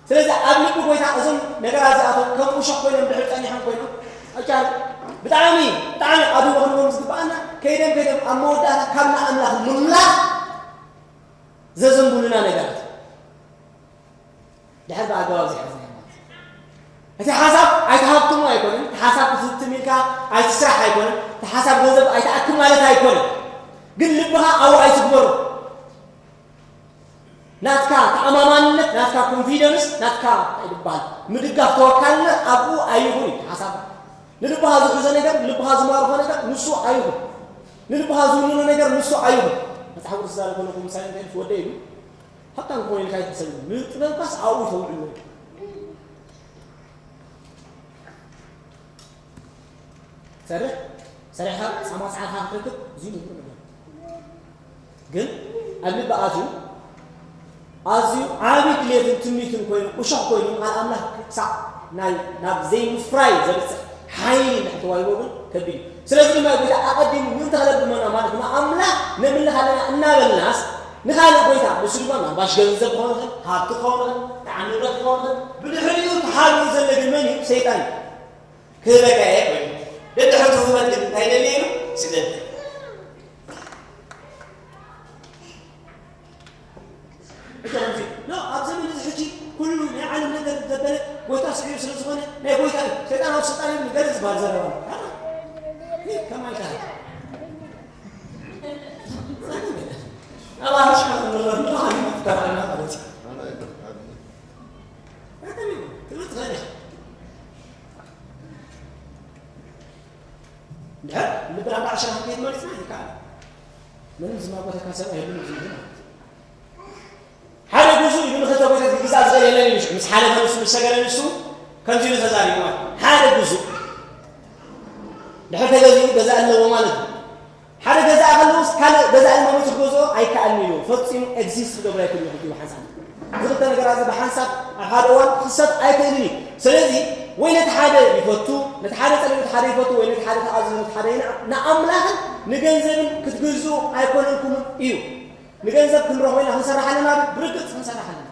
ስለዚ ኣብ ልቢ ጎይታ እዞም ነገራት እዚኣቶም ከም እሾኽ ኮይኖም ድሕር ጸኒሖም ኮይኖም ኣቻል ብጣዕሚ ብጣዕሚ ኣብ ህይወት ክንህቦም ዝግብኣና ከይደም ከይደም ኣብ መወዳእታ ካብ ንኣምላኽ ምምላኽ ዘዘንቡሉና ነገራት ድሕር ብኣገባብ ዘይሓዝና ማለት እዩ። እቲ ሓሳብ ኣይትሃብትሞ ኣይኮነን፣ እቲ ሓሳብ ክትህብትም ኢልካ ኣይትስራሕ ኣይኮነን፣ እቲ ሓሳብ ገንዘብ ኣይትኣክብ ማለት ኣይኮነን። ግን ልብኻ ኣብኡ ኣይትግበሮ። ናትካ ተኣማማንነት፣ ናትካ ኮንፊደንስ፣ ናትካ እንታይ ይበሃል ምድጋፍ ተወካልነት ኣብኡ ኣይኹን እዩ ሓሳብ። ንልብኻ ዝሕዞ ነገር፣ ንልብኻ ዝማርኾ ነገር ንሱ ኣይኹን። ንልብኻ ዝውንኖ ነገር ንሱ ኣይኹን። መጽሓፍ ቅዱስ ዝዛረብ ከለኹ ምሳሌ እንታይ ኢሉ ወደ ኢሉ ሃብታም ክኾን ኢልካ ኣይትሕሰብ። ንጥበብካስ ኣብኡ ተውዕሎ። ሰርሕ ሰሪሕካ ጻማ ጻዕርካ ክትረክብ እዚ ንግሩ ነገር ግን ኣብ ልቢ ኣትዩ ኣዝዩ ዓቢ ድሌትን ትምኒትን ኮይኑ እሾኽ ኮይኑ ቃል ኣምላኽ ክሳዕ ናይ ናብ ዘይምፍራይ ዘብጽሕ ሓይሊ እንድሕር ተዋሂቦ ግን ከቢድ እዩ። ስለዚ ድማ ጎይታ ኣቐዲሙ ምእንቲ ከለብመና ማለት ንኣምላኽ ነምልኽ ኣለና እናበልናስ ንኻልእ ጎይታ ንሱ ድማ ናባሽ ገንዘብ ክኸውን ይኽእል፣ ሃብቲ ክኸውን ይኽእል፣ ጥዓም ንብረት ክኸውን ይኽእል። ብድሕሪኡ ተሓቢኡ ዘሎ ግን መን እዩ? ሰይጣን እዩ። ክህበካ እየ ኮይኑ ደድሕሪ ትህበል ግን እንታይ ደልየ ኢሉ ስግደት እቶም ከምዚ ኖ ኣብ ዘመን እዚ ሕጂ ኩሉ ናይ ዓለም ነገር ዘበለ ጎይታ ስዒሩ ስለ ዝኾነ ናይ ጎይታ እዩ። ሰይጣን ኣብ ስልጣን እዩ ገለ ዝበሃል ዘረባ ኣሎ። ከማይ ከ ኣብ ኣሽሓት ንረር ንረሃን ተባዕና ማለት እዩ። ትምህርቲ ኸይደ እንድሕር ልብና እንዳዕሸና ክንከይድ መሪፅና ይከኣል። ምንም ዝማጎተካ ሰብ ኣይህሉን ዝብል ማለት እዩ። ሓደ ግዙእ ኢሉ ንክልተ ጎይታት ክግዛእ ዝኽእል የለን ኢሉ ሽዑ ምስ ሓለፈ ንሱ ምስ ሰገረ ንሱ ከምዚ ኢሉ ተዛሪቡ ማለት እዩ። ሓደ ግዙእ ድሕር ተገዚኡ ገዛ ኣለዎ ማለት እዩ። ሓደ ገዛ ከለውስ ካልእ ገዛ ኢልማ መይቱ ክገዝኦ ኣይከኣልን ኢሉ ፈፂሙ ኤግዚስት ክገብር ኣይክእልን እዩ ሕጂ ብሓንሳብ እዚ ክልተ ነገራት እዚ ብሓንሳብ ኣብ ሓደ እዋን ክኽሰት ኣይክእልን እዩ። ስለዚ ወይ ነቲ ሓደ ይፈቱ ነቲ ሓደ ጸሊኡ ነቲ ሓደ ይፈቱ ወይ ነቲ ሓደ ተኣዝዙ ነቲ ሓደ ይንዓ። ንኣምላኽን ንገንዘብን ክትግዝኡ ኣይኮነልኩምን እዩ። ንገንዘብ ክንረኽቦ ኢና ክንሰርሕ ኣለና ዶ? ብርግጽ ክንሰርሕ ኣለና።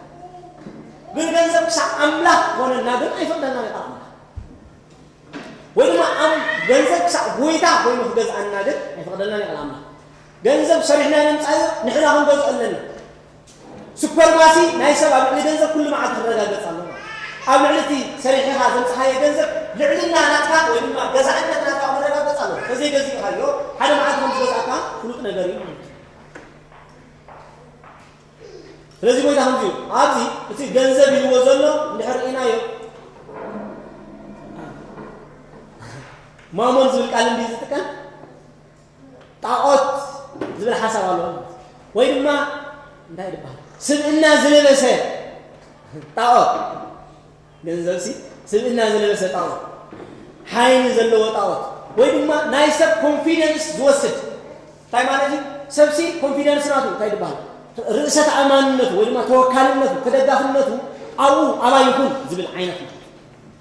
ግን ገንዘብ ክሳዕ ኣምላኽ ክኾነና ግን ኣይፈቕደልናን እዩ ቃል ኣምላኽ። ወይ ድማ ኣብ ገንዘብ ክሳዕ ጎይታ ኮይኑ ክገዝኣና ግን ኣይፈቕደልናን እዩ ቃል ኣምላኽ። ገንዘብ ሰሪሕና ነምጻዮ ንሕና ክንገዝኦ ኣለና። ሱፐርማሲ ናይ ሰብ ኣብ ልዕሊ ገንዘብ ኩሉ መዓልቲ ክረጋገጽ ኣለዎ። ኣብ ልዕሊ እቲ ሰሪሕኻ ዘምጽኻዮ ገንዘብ ልዕልና ናትካ ወይ ድማ ገዛእነት ናትካ ክረጋገጽ ኣለዎ። ተዘይገዚእኻዮ ሓደ መዓልቲ ከም ዝገዝኣካ ፍሉጥ ነገር እዩ ማለት እዩ። ስለዚ ጎይታ ከምዚ እዩ። ኣብዚ እቲ ገንዘብ ኢልዎ ዘሎ እንድሕር ርኢናዮ ማሞን ዝብል ቃል እንዲ ዝጥቀም ጣዖት ዝብል ሓሳብ ኣለዎ ማለት እዩ። ወይ ድማ እንታይ ይበሃል ስብእና ዝለበሰ ጣዖት ገንዘብሲ ስብእና ዝለበሰ ጣዖት ሓይሊ ዘለዎ ጣዖት ወይ ድማ ናይ ሰብ ኮንፊደንስ ዝወስድ እንታይ ማለት እዩ? ሰብሲ ኮንፊደንስ ናቱ እንታይ ይበሃል? ርእሰ ተኣማንነቱ ወይ ድማ ተወካልነቱ ተደጋፍነቱ ኣብኡ ኣባይ ይኹን ዝብል ዓይነት ማለት እዩ።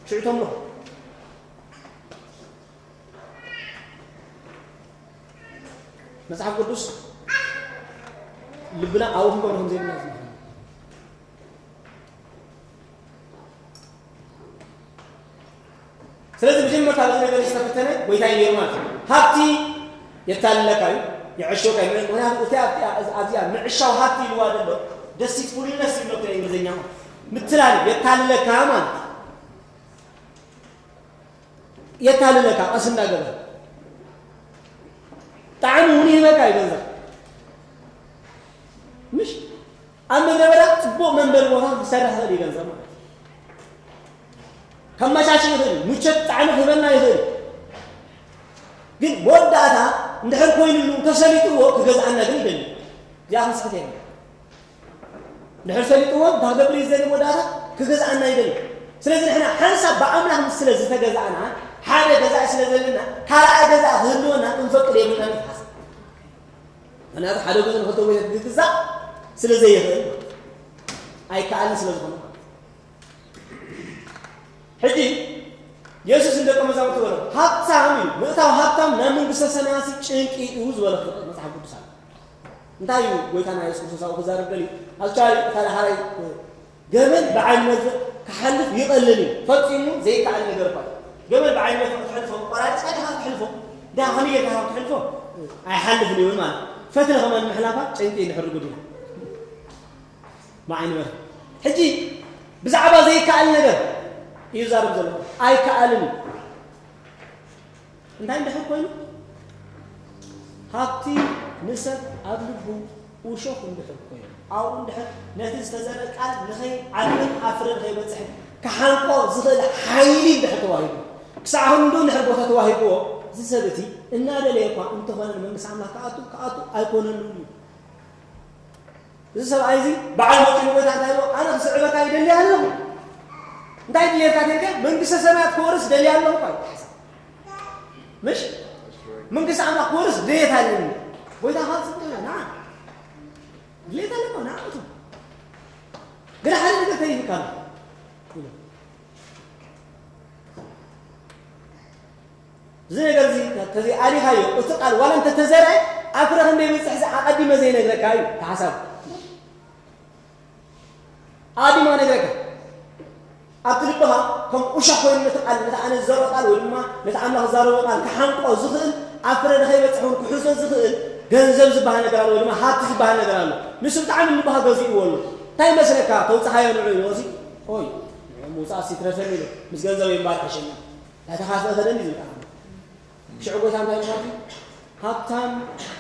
ሽዑ ተምልኾ መጽሓፍ ቅዱስ ልብና ኣብኡ ክንገብሮ ከም ዘይብልና ዝምህር። ስለዚ መጀመርታ በዚ ነገር ዝተፈተነ ጎይታ እዩ ነይሩ ማለት እዩ። ሃብቲ የታልለካ እዩ፣ የዕሾካ እዩ። ምክንያቱ እቲ ኣብዚኣ ምዕሻው ሃብቲ ኢልዋ ዘሎ ደሲትፉልነስ ይብሎ እንግሊዝኛ ምትላል የታልለካ ማለት እዩ። የታልለካ ቀስ እንዳገበረ ጣዕሚ እውን ይህበካ እዩ ገንዘብ ምሽ ኣብ ምድረ በዳ ፅቡቕ መንበሪ ቦታ ክሰርሕ ይኽእል እዩ ገንዘብ ማለት እዩ። ከመቻች ይኽእል እዩ፣ ምቾት ጣዕሚ ክህበና ይኽእል እዩ። ግን መወዳእታ እንድሕር ኮይኑሉ ተሰሊጥዎ ክገዝኣና ግን ይደሊ። እዚኣ ክንስሕት የለን። ድሕር ሰሊጥዎ እንታይ ክገብር እዩ ዝደሊ? መወዳእታ ክገዝኣና ይደሊ። ስለዚ ንሕና ሓንሳብ ብኣምላኽ ምስ ስለ ዝተገዛእና፣ ሓደ ገዛኢ ስለ ዘለና፣ ካልኣይ ገዛኢ ክህልወና ክንፈቅድ የብልናን ይትሓሰብ። ምኽንያቱ ሓደ ግዜ ንኽልተ ጎይታ ክግዛእ ስለ ዘይኽእል፣ ኣይከኣልን ስለ ዝኾነ። ሕጂ የሱስ ንደቀ መዛሙርቱ በሎ፣ ሃብታም እዩ፣ ምእታው ሃብታም ናብ መንግስተ ሰማያት ጭንቂ እዩ ዝበለ መጽሓፍ ቅዱስ ኣሎ። እንታይ እዩ ጎይታና የሱስ ክርስቶስ ኣብኡ ክዛረብ ደልዩ? ኣክቹዋሊ፣ እታ ዳሕራይ ገመል ብዓይኒ መርፍእ ክሓልፍ ይቐልል እዩ። ፈጺሙ ዘይከኣል ነገር እኳ እዩ። ገመል ብዓይኒ መርፍእ ክትሕልፎ፣ ቆራሪጽካ ዲኻ ክትሕልፎ? ዳ ከመይ ጌርካ ክትሕልፎ? ኣይሓልፍን እዩ ማለት። ፈትሊ ከማን ምሕላፋ ጨንቂ እዩ ድሕሪ ጉድ እዩ። ብዓይኒ መርፍእ። ሕጂ ብዛዕባ ዘይከኣል ነገር እዩ ዛረብ ዘሎ። ኣይከኣልን እዩ። እንታይ እንድሕር ኮይኑ? ሃብቲ ንሰብ ኣብ ልቡ እሾኽ እንድሕር ኮይኑ፣ ኣብኡ እንድሕር ነቲ ዝተዘርአ ቃል ንኸይዓብን ኣብ ፍረ ንኸይበጽሕን ክሓንቆ ዝኽእል ሓይሊ እንድሕር ተዋሂቡ፣ ክሳዕ ክንዱ እንድሕር ቦታ ተዋሂብዎ፣ እዚ ሰብ እቲ እናደለየ እኳ እንተኾነ ንመንግስቲ ኣምላኽ ክኣቱ፣ ክኣቱ ኣይኮነሉን እዩ። እዚ ሰብኣይ እዚ በዓል መፂኡ ንጎይታ እንታይ ኢልዎ? ኣነ ክስዕበካ ይደሊ ኣለኹ። እንታይ ድሌትካ ተልካ? መንግስተ ሰማያት ክወርስ ደሊ ኣለኹ እኳ እዩ ሓሳብ። ምሽ? መንግስቲ ኣምላኽ ክወርስ ድሌት ኣለኒ። ጎይታ ካብ ፅብቅ ና። ድሌት ኣለኮ ና እቱ። ግና ሓደ ነገር ተይልካ ኣሎ። እዚ ነገር እዚ ተዘይኣሊኻዮ፣ እቲ ቃል ዋላ እንተተዘርአ፣ ኣብ ፍረ ከም ዘይበጽሕ እዚ ኣቐዲመ ዘይነግረካ እዩ፣ እቲ ሓሳብ። ኣቐዲመ ነግረካ። ኣብቲ ልብኻ ከም እሾኽ ኮይኑ ነቲ ቃል፣ ነቲ ኣነ ዝዘርኦ ቃል ወይ ድማ ነቲ ኣምላኽ ዝዛረቦ ቃል ክሓንቆ ዝኽእል፣ ኣብ ፍረ ንኸይበጽሕ እውን ክሕዞ ዝኽእል ገንዘብ ዝበሃል ነገር ኣሎ፣ ወይ ድማ ሃብቲ ዝበሃል ነገር ኣሎ። ንሱ ብጣዕሚ ንልብኻ ገዚእዎ ኣሎ። እንታይ ይመስለካ? ተውጽኻዮ ንዑ ኢልዎ እዚ፣ ኦይ፣ ንዑ ምውጻእስ ይትረፈኒ ኢሉ፣ ምስ ገንዘበይ እምበኣር ሕሸኒ። ናተኻ ፍረ ከደኒ ዝብል ቃል ኣሎ። ሽዑ ጎይታ እንታይ ኢሉ ማለት እዩ? ሃብታም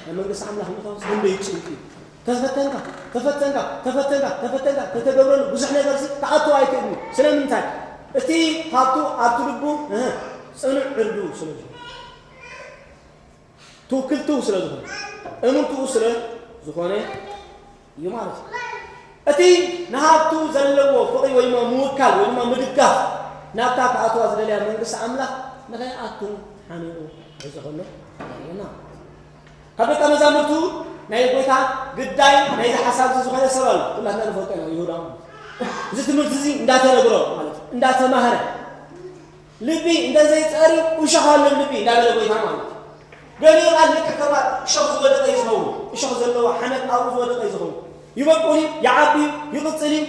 ንመንግስቲ ኣምላኽ ምእታው ክንደይ ጭንቂ እዩ። ተፈተንካ፣ ተፈተንካ፣ ተፈተንካ፣ ተፈተንካ፣ ተተገብረሉ ብዙሕ ነገር ሲ ክኣቱ ኣይክእልን እዩ። ስለምንታይ? እቲ ሃብቱ ኣብቲ ልቡ፣ እህ፣ ጽኑዕ ዕርዱ ስለ ዝኾነ። ትውክልቱ ስለ ዝኾነ። እምንትኡ ስለ ዝኾነ እዩ ማለት እዩ። እቲ ንሃብቱ ዘለዎ ፍቕሪ ወይ ድማ ምውካል ወይ ድማ ምድጋፍ ናብታ ክኣትዋ ዝደለያ መንግስቲ ኣምላኽ ንኸይኣቱ ሓኒቑ ክሕዞ ከሎ የርእየና። ካብ ደቀ መዛሙርቱ ናይ ጎይታ ግዳይ ናይዚ ሓሳብ እዚ ዝኾነ ሰብ ኣሎ። ኩላትና ንፈልጦ ኢና፣ ይሁዳ። እዚ ትምህርቲ እዚ እንዳተነግሮ ማለት እዩ፣ እንዳተማህረ ልቢ እንተ ዘይጸርዩ እሾኽ ኣሎ ልቢ እንዳበለ ጎይታ ማለት እዩ። ገሊኡ ቃል ልክዕ ከማን እሾኽ ዝወደቀ እዩ ዝኸውን። እሾኽ ዘለዎ ሓመድ ኣብኡ ዝወደቀ እዩ ዝኸውን። ይበቁል እዩ፣ ይዓቢ እዩ፣ ይቕጽል እዩ፣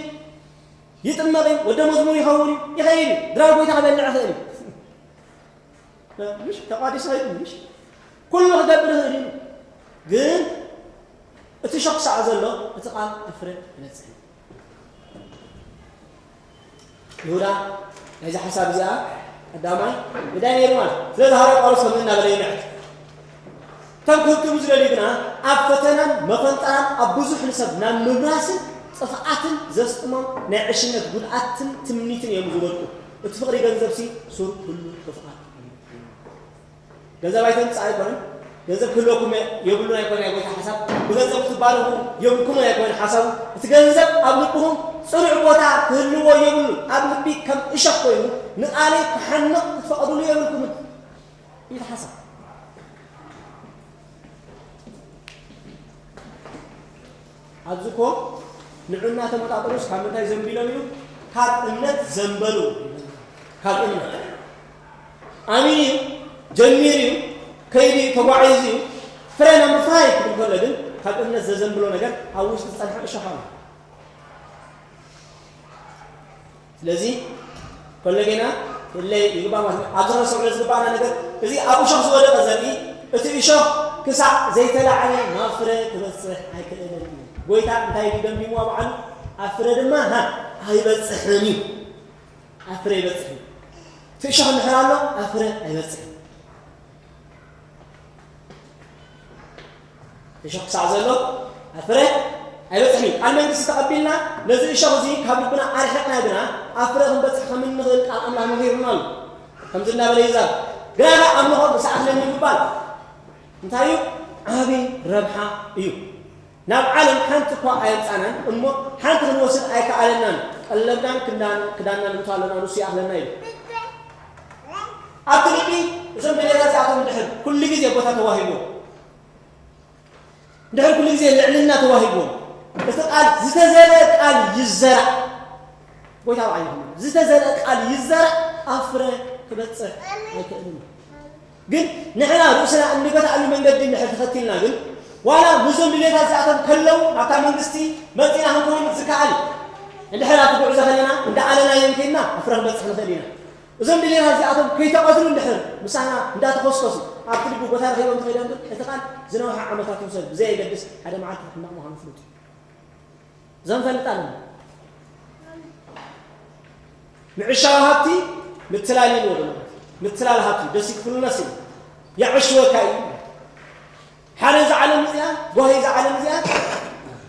ይጥመቕ እዩ፣ ወደ መዝሙር ይኸውን እዩ፣ ይኸይድ እዩ። ድራር ጎይታ ክበልዕ ይኽእል እዩ። ምሽ ተቋዲሱ ኸይዱ ምሽ ኩሉ ክገብር ይኽእል እዩ። ግን እቲ እሾኽ ክሳዕ ዘሎ እቲ ቃል ኣብ ፍረ ይበጽሕ እዩ። ይሁዳ ናይዛ ሓሳብ እዚኣ ቀዳማይ ግዳይ ነይሩ ማለት እዩ። ስለዚ ሃዋርያ ጳውሎስ ከምዚ እናበለ ይምዕድ። እቶም ክህብትሙ ዝደልዩ ግና ኣብ ፈተናን መፈንጠራን ኣብ ብዙሕ ንሰብ ናብ ምብራስን ጥፍኣትን ዘስጥሞም ናይ ዕሽነት ጉድኣትን ትምኒትን እዮም ዝወድቁ። እቲ ፍቕሪ ገንዘብሲ ሱር ኩሉ ክፍኣት እዩ። ገንዘብ ኣይተምጽእ ኣይኮነን። ገንዘብ ክህልወኩም የብሉን ኣይኮነን ናይ ጎይታ ሓሳብ። ብገንዘብ ክትባረኹ የብልኩምን ኣይኮነን ሓሳቡ። እቲ ገንዘብ ኣብ ልብኹም ጽኑዕ ቦታ ክህልዎ የብሉን። ኣብ ልቢ ከም እሾኽ ኮይኑ ንቓለይ ክሓንቕ ክትፈቕድሉ የብልኩምን። እዩ እቲ ሓሳብ። ኣብዚ እኮ ንዑ እናተመጣጠኑስ ካብ ምንታይ ዘንቢሎም እዩ? ካብ እምነት ዘንበሉ። ካብ እምነት ኣሚኑ እዩ፣ ጀሚሩ እዩ፣ ከይዱ እዩ፣ ተጓዒዙ እዩ። ፍረ ናብ ምፍራይ ክብል ከሎ ግን ካብ እምነት ዘዘንብሎ ነገር ኣብ ውሽጢ ዝጸንሐ እሾኽ ኣሎ። ስለዚ ኮለጌና እለይ ይግባእ ማለት ነው። ኣብዚ ከነስተውዕሎ ዝግባኣና ነገር እዚ ኣብ እሾኽ ዝወደቀ ዘርኢ እቲ እሾኽ ክሳዕ ዘይተላዕለ ናብ ፍረ ክበጽሕ ኣይክእልን እዩ። ጎይታ እንታይ ኢሉ ደምዲምዋ ባዕሉ? ኣብ ፍረ ድማ ሃ ኣይበጽሕን እዩ። ኣብ ፍረ ይበጽሕ እዩ። እቲ እሾኽ እንድሕር ኣሎ ኣብ ፍረ ኣይበጽሕን። እሾኽ ክሳዕ ዘሎ ኣብ ፍረ ኣይበጽሕን እዩ። ቃል መንግስቲ ተቐቢልና ነዚ እሾኽ እዚ ካብ ልብና ኣርሒቕና ግና ኣብ ፍረ ክንበጽሕ ከም እንኽእል ቃል ኣምላኽ መኺሩና ኣሎ። ከምዚ እናበለ ይዛረብ። ግና ኣምልኾ ምስ ኣኽለኒ ምባል እንታይ እዩ? ዓቢ ረብሓ እዩ። ናብ ዓለም ሓንቲ እኳ ኣየምጻናን እሞ ሓንቲ ክንወስድ ኣይከኣለናን። ቀለብናን ክንዳን ክዳንናን እንቶ ኣለና ንሱ ይኣኽለና ኢሉ። ኣብቲ ልቢ እዞም ድሌታት እዚኣቶም ድሕር ኩሉ ግዜ ቦታ ተዋሂቦ ድሕር ኩሉ ግዜ ልዕልና ተዋሂቦ እቲ ቃል ዝተዘርአ ቃል ይዘራእ። ጎይታ ብዓይንኹም ዝተዘርአ ቃል ይዘራእ ኣብ ፍረ ክበጽሕ ኣይክእልን። ግን ንሕና ርእስና እንገትኣሉ መንገዲ እንድሕር ተኸቲልና ግን ዋላ ምስዞም ድሌታት እዚኣቶም ከለዉ ኣብታ መንግስቲ መጺና ክንከውን ዝከኣል እዩ። እንድሕር ኣብቲ ጉዕዞ ከለና እንዳኣለናዮም ከይድና ኣብ ፍረ ክንበጽሕ ንኽእል ኢና። እዞም ድሌታት እዚኣቶም ከይተቐትሉ እንድሕር ምሳና እንዳተኾስኮሱ ኣብቲ ልቢ ቦታ ረኺቦም ተኸይዶም ግን እቲ ቃል ዝነውሐ ዓመታት ይውሰድ ብዘየገድስ ሓደ መዓልቲ ሕማቕ ምዃኑ ፍሉጥ እዩ። እዞም ፈልጥ ኣለና። ምዕሻው ሃብቲ ምትላል ይልዎ ማለት እዩ። ምትላል ሃብቲ ደስ ክፍሉነስ እዩ። የዕሽወካ እዩ። ሓደ እዛ ዓለም እዚኣ ጓሂ እዛ ዓለም እዚኣ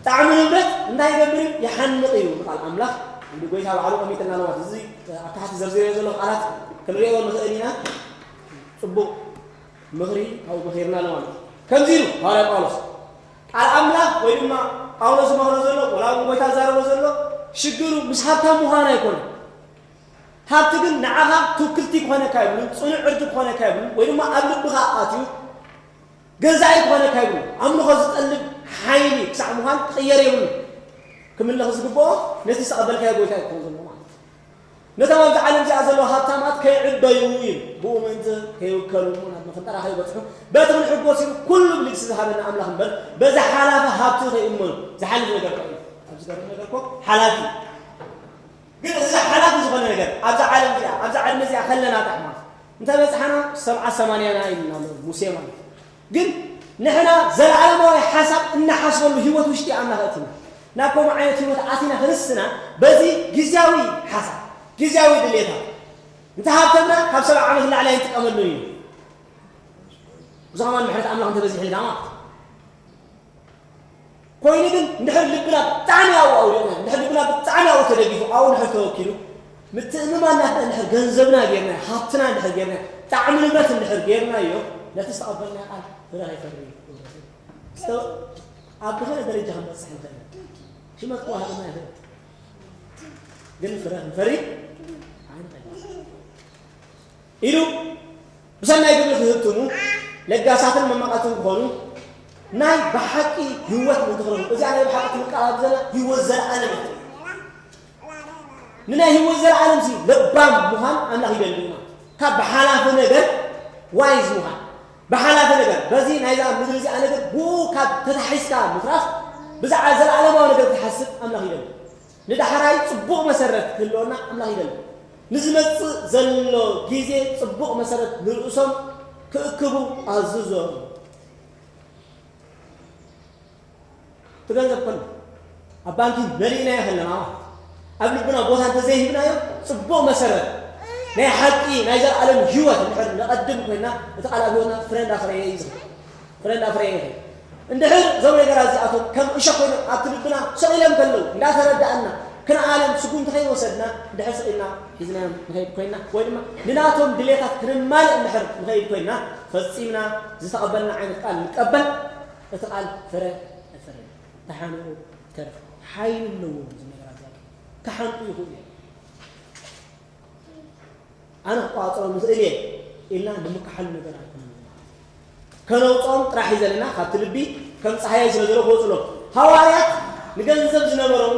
ጣዕሚ ንብረት እንታይ ይገብር እዩ? ይሓንቕ እዩ ቃል ኣምላኽ። እንዲ ጎይታ ባዕሉ ቀሚጥልና ኣለዋት። እዚ ኣብ ታሕቲ ዘርዚረዮ ዘሎ ቃላት ክንሪኦ ንኽእል ኢና። ጽቡቕ ምኽሪ ኣብኡ መኺርና ኣለዋት። ከምዚ ኢሉ ሃዋርያ ጳውሎስ ቃል ኣምላኽ ወይ ድማ ጳውሎስ ዝመኽሮ ዘሎ ወላ እውን ጎይታ ዛረቦ ዘሎ ሽግሩ ምስ ሃብታም ምዃን ኣይኮነ። ሃብቲ ግን ንዓኻ ትውክልቲ ክኾነካ ይብሉን ጽኑዕ ዕርዲ ክኾነካ ይብሉን ወይ ድማ ኣብ ልብኻ ኣትዩ ገዛኢ ክኾነካ ይብሉን ኣምልኾ ዝጠልብ ሓይሊ ክሳዕ ምዃን ክቕየር የብሉን። ክምለኽ ዝግብኦ ነቲ ዝተቐበልካዮ ጎይታ እዩ ክኾን ዘለዎ ማለት እዩ። ነቶም ኣብዚ ዓለም እዚኣ ዘለዉ ሃብታማት ከይዕበዩ እዩ ብኡ ምእንቲ ከይውከሉ ናብቲ መፈንጠራ ከይበፅሑ በቲ ክንሕጎስ ኢሉ ኩሉ ብልግሲ ዝሃበና ኣምላኽ እምበር በዚ ሓላፊ ሃብቲ ከይእመኑ ዝሓልፍ ነገር እኮ እዩ። ኣብዚ ገርም ነገር እኮ ሓላፊ እዩ። ግን እዚ ሓላፊ ዝኾነ ነገር ኣብዛ ዓለም እዚኣ ኣብዛ ዓለም እዚኣ ከለና ጣሕ ማለት እንተ በፅሓና ሰብዓ ሰማንያና ኢልና ኣሎ ሙሴ ማለት እዩ። ግን ንሕና ዘለዓለማዊ ሓሳብ እናሓስበሉ ህይወት ውሽጢ ኣምና ከእትና ናብ ከምኡ ዓይነት ህይወት ኣቲና ክንስና በዚ ግዜያዊ ሓሳብ ግዜያዊ ድሌታት እንተ ሃብተምና ካብ ሰብዓ ዓመት ንላዕሊ ኣይንጥቀመሉ እዩ። እዚ ከማን ምሕረት ኣምላኽ እንተበዚሕልና ማለት እዩ። ኮይኑ ግን እንድሕር ልብና ብጣዕሚ ኣብኡ ኣውሪቕና እንድሕር ልብና ብጣዕሚ ኣብኡ ተደጊፉ ኣብኡ እንድሕር ተወኪሉ ምትእምማን ናትና እንድሕር ገንዘብና ጌርና ሃብትና እንድሕር ጌርና ጣዕሚ ንብረት እንድሕር ጌርናዮ ነቲ ዝተቐበልና ቃል ፍረ ከይፈሪ ኣብ ዝኾነ ደረጃ ክንበፅሕ ንኽእል ሽመት ክዋሃበና ይኽእል ግን ፍረ ክንፈሪ ኣይንኽእል ኢሉ ብሰናይ ግብሪ ክህብትሙ ለጋሳትን መማቓትን ክኾኑ ናይ ብሓቂ ህይወት ምእንቲ ክረኽቡ እዚኣ ናይ ብሓቂ ትብል ቃል ኣብዚ ዘላ ህይወት ዘለኣለም እያ። ንናይ ህይወት ዘለኣለም ሲ ለባም ምዃን ኣምላኽ ይደሊ እዩ ማለት ካብ ብሓላፊ ነገር ዋይዝ ምዃን ብሓላፊ ነገር በዚ ናይዛ ምድሪ እዚኣ ነገር ብኡ ካብ ተታሒዝካ ምትራፍ ብዛዕባ ዘለኣለማዊ ነገር ክትሓስብ ኣምላኽ ይደሊ። ንዳሕራይ ጽቡቕ መሰረት ክህልወና ኣምላኽ ይደሊ። ንዝመጽእ ዘሎ ግዜ ጽቡቕ መሰረት ንርእሶም ክእክቡ ኣዝዞም። እቲ ገንዘብ ከሎ ኣብ ባንኪ መሊእናዮ ከለና ኣብ ልብና ቦታ እንተዘይሂብናዮ ጽቡቕ መሰረት ናይ ሓቂ ናይ ዘለኣለም ህይወት እንድሕር ንቐድም ኮይና እቲ ቃል ኣብ ህይወትና ፍረ እንዳፍረየ እዩ ዝኽእል። ፍረ እንዳፍረየ ይኸይድ። እንድሕር እዞም ነገራት እዚኣቶም ከም እሾኽ ኮይኖም ኣብቲ ልብና ሰቕ ኢሎም ከለዉ እንዳተረዳእና ክንኣለም ስጉምቲ ከይወሰድና እንድሕር ስቕ ኢልና ሒዝናዮም ንኸይድ ኮይና ወይ ድማ ንናቶም ድሌታት ክነማልእ እንድሕር ንኸይድ ኮይና ፈጺምና ዝተቐበልና ዓይነት ቃል ንቀበል እቲ ቃል ፍረ ኣይፈረን። ተሓንቑ ይተርፍ ሓይሊ ኣለዎም እዚ ነገራት እዚኣቶም ክሓንቁ ይኽእሉ እዮም። ኣነ ክቋፀሮም ይኽእል እየ ኢልና ንምክሓሉ ነገር ኣይኮነን። ከነውፅኦም ጥራሕ እዩ ዘለና ካብቲ ልቢ ከም ፀሃያይ ስለ ዘሎ ክወፅሎም። ሃዋርያት ንገንዘብ ዝነበሮም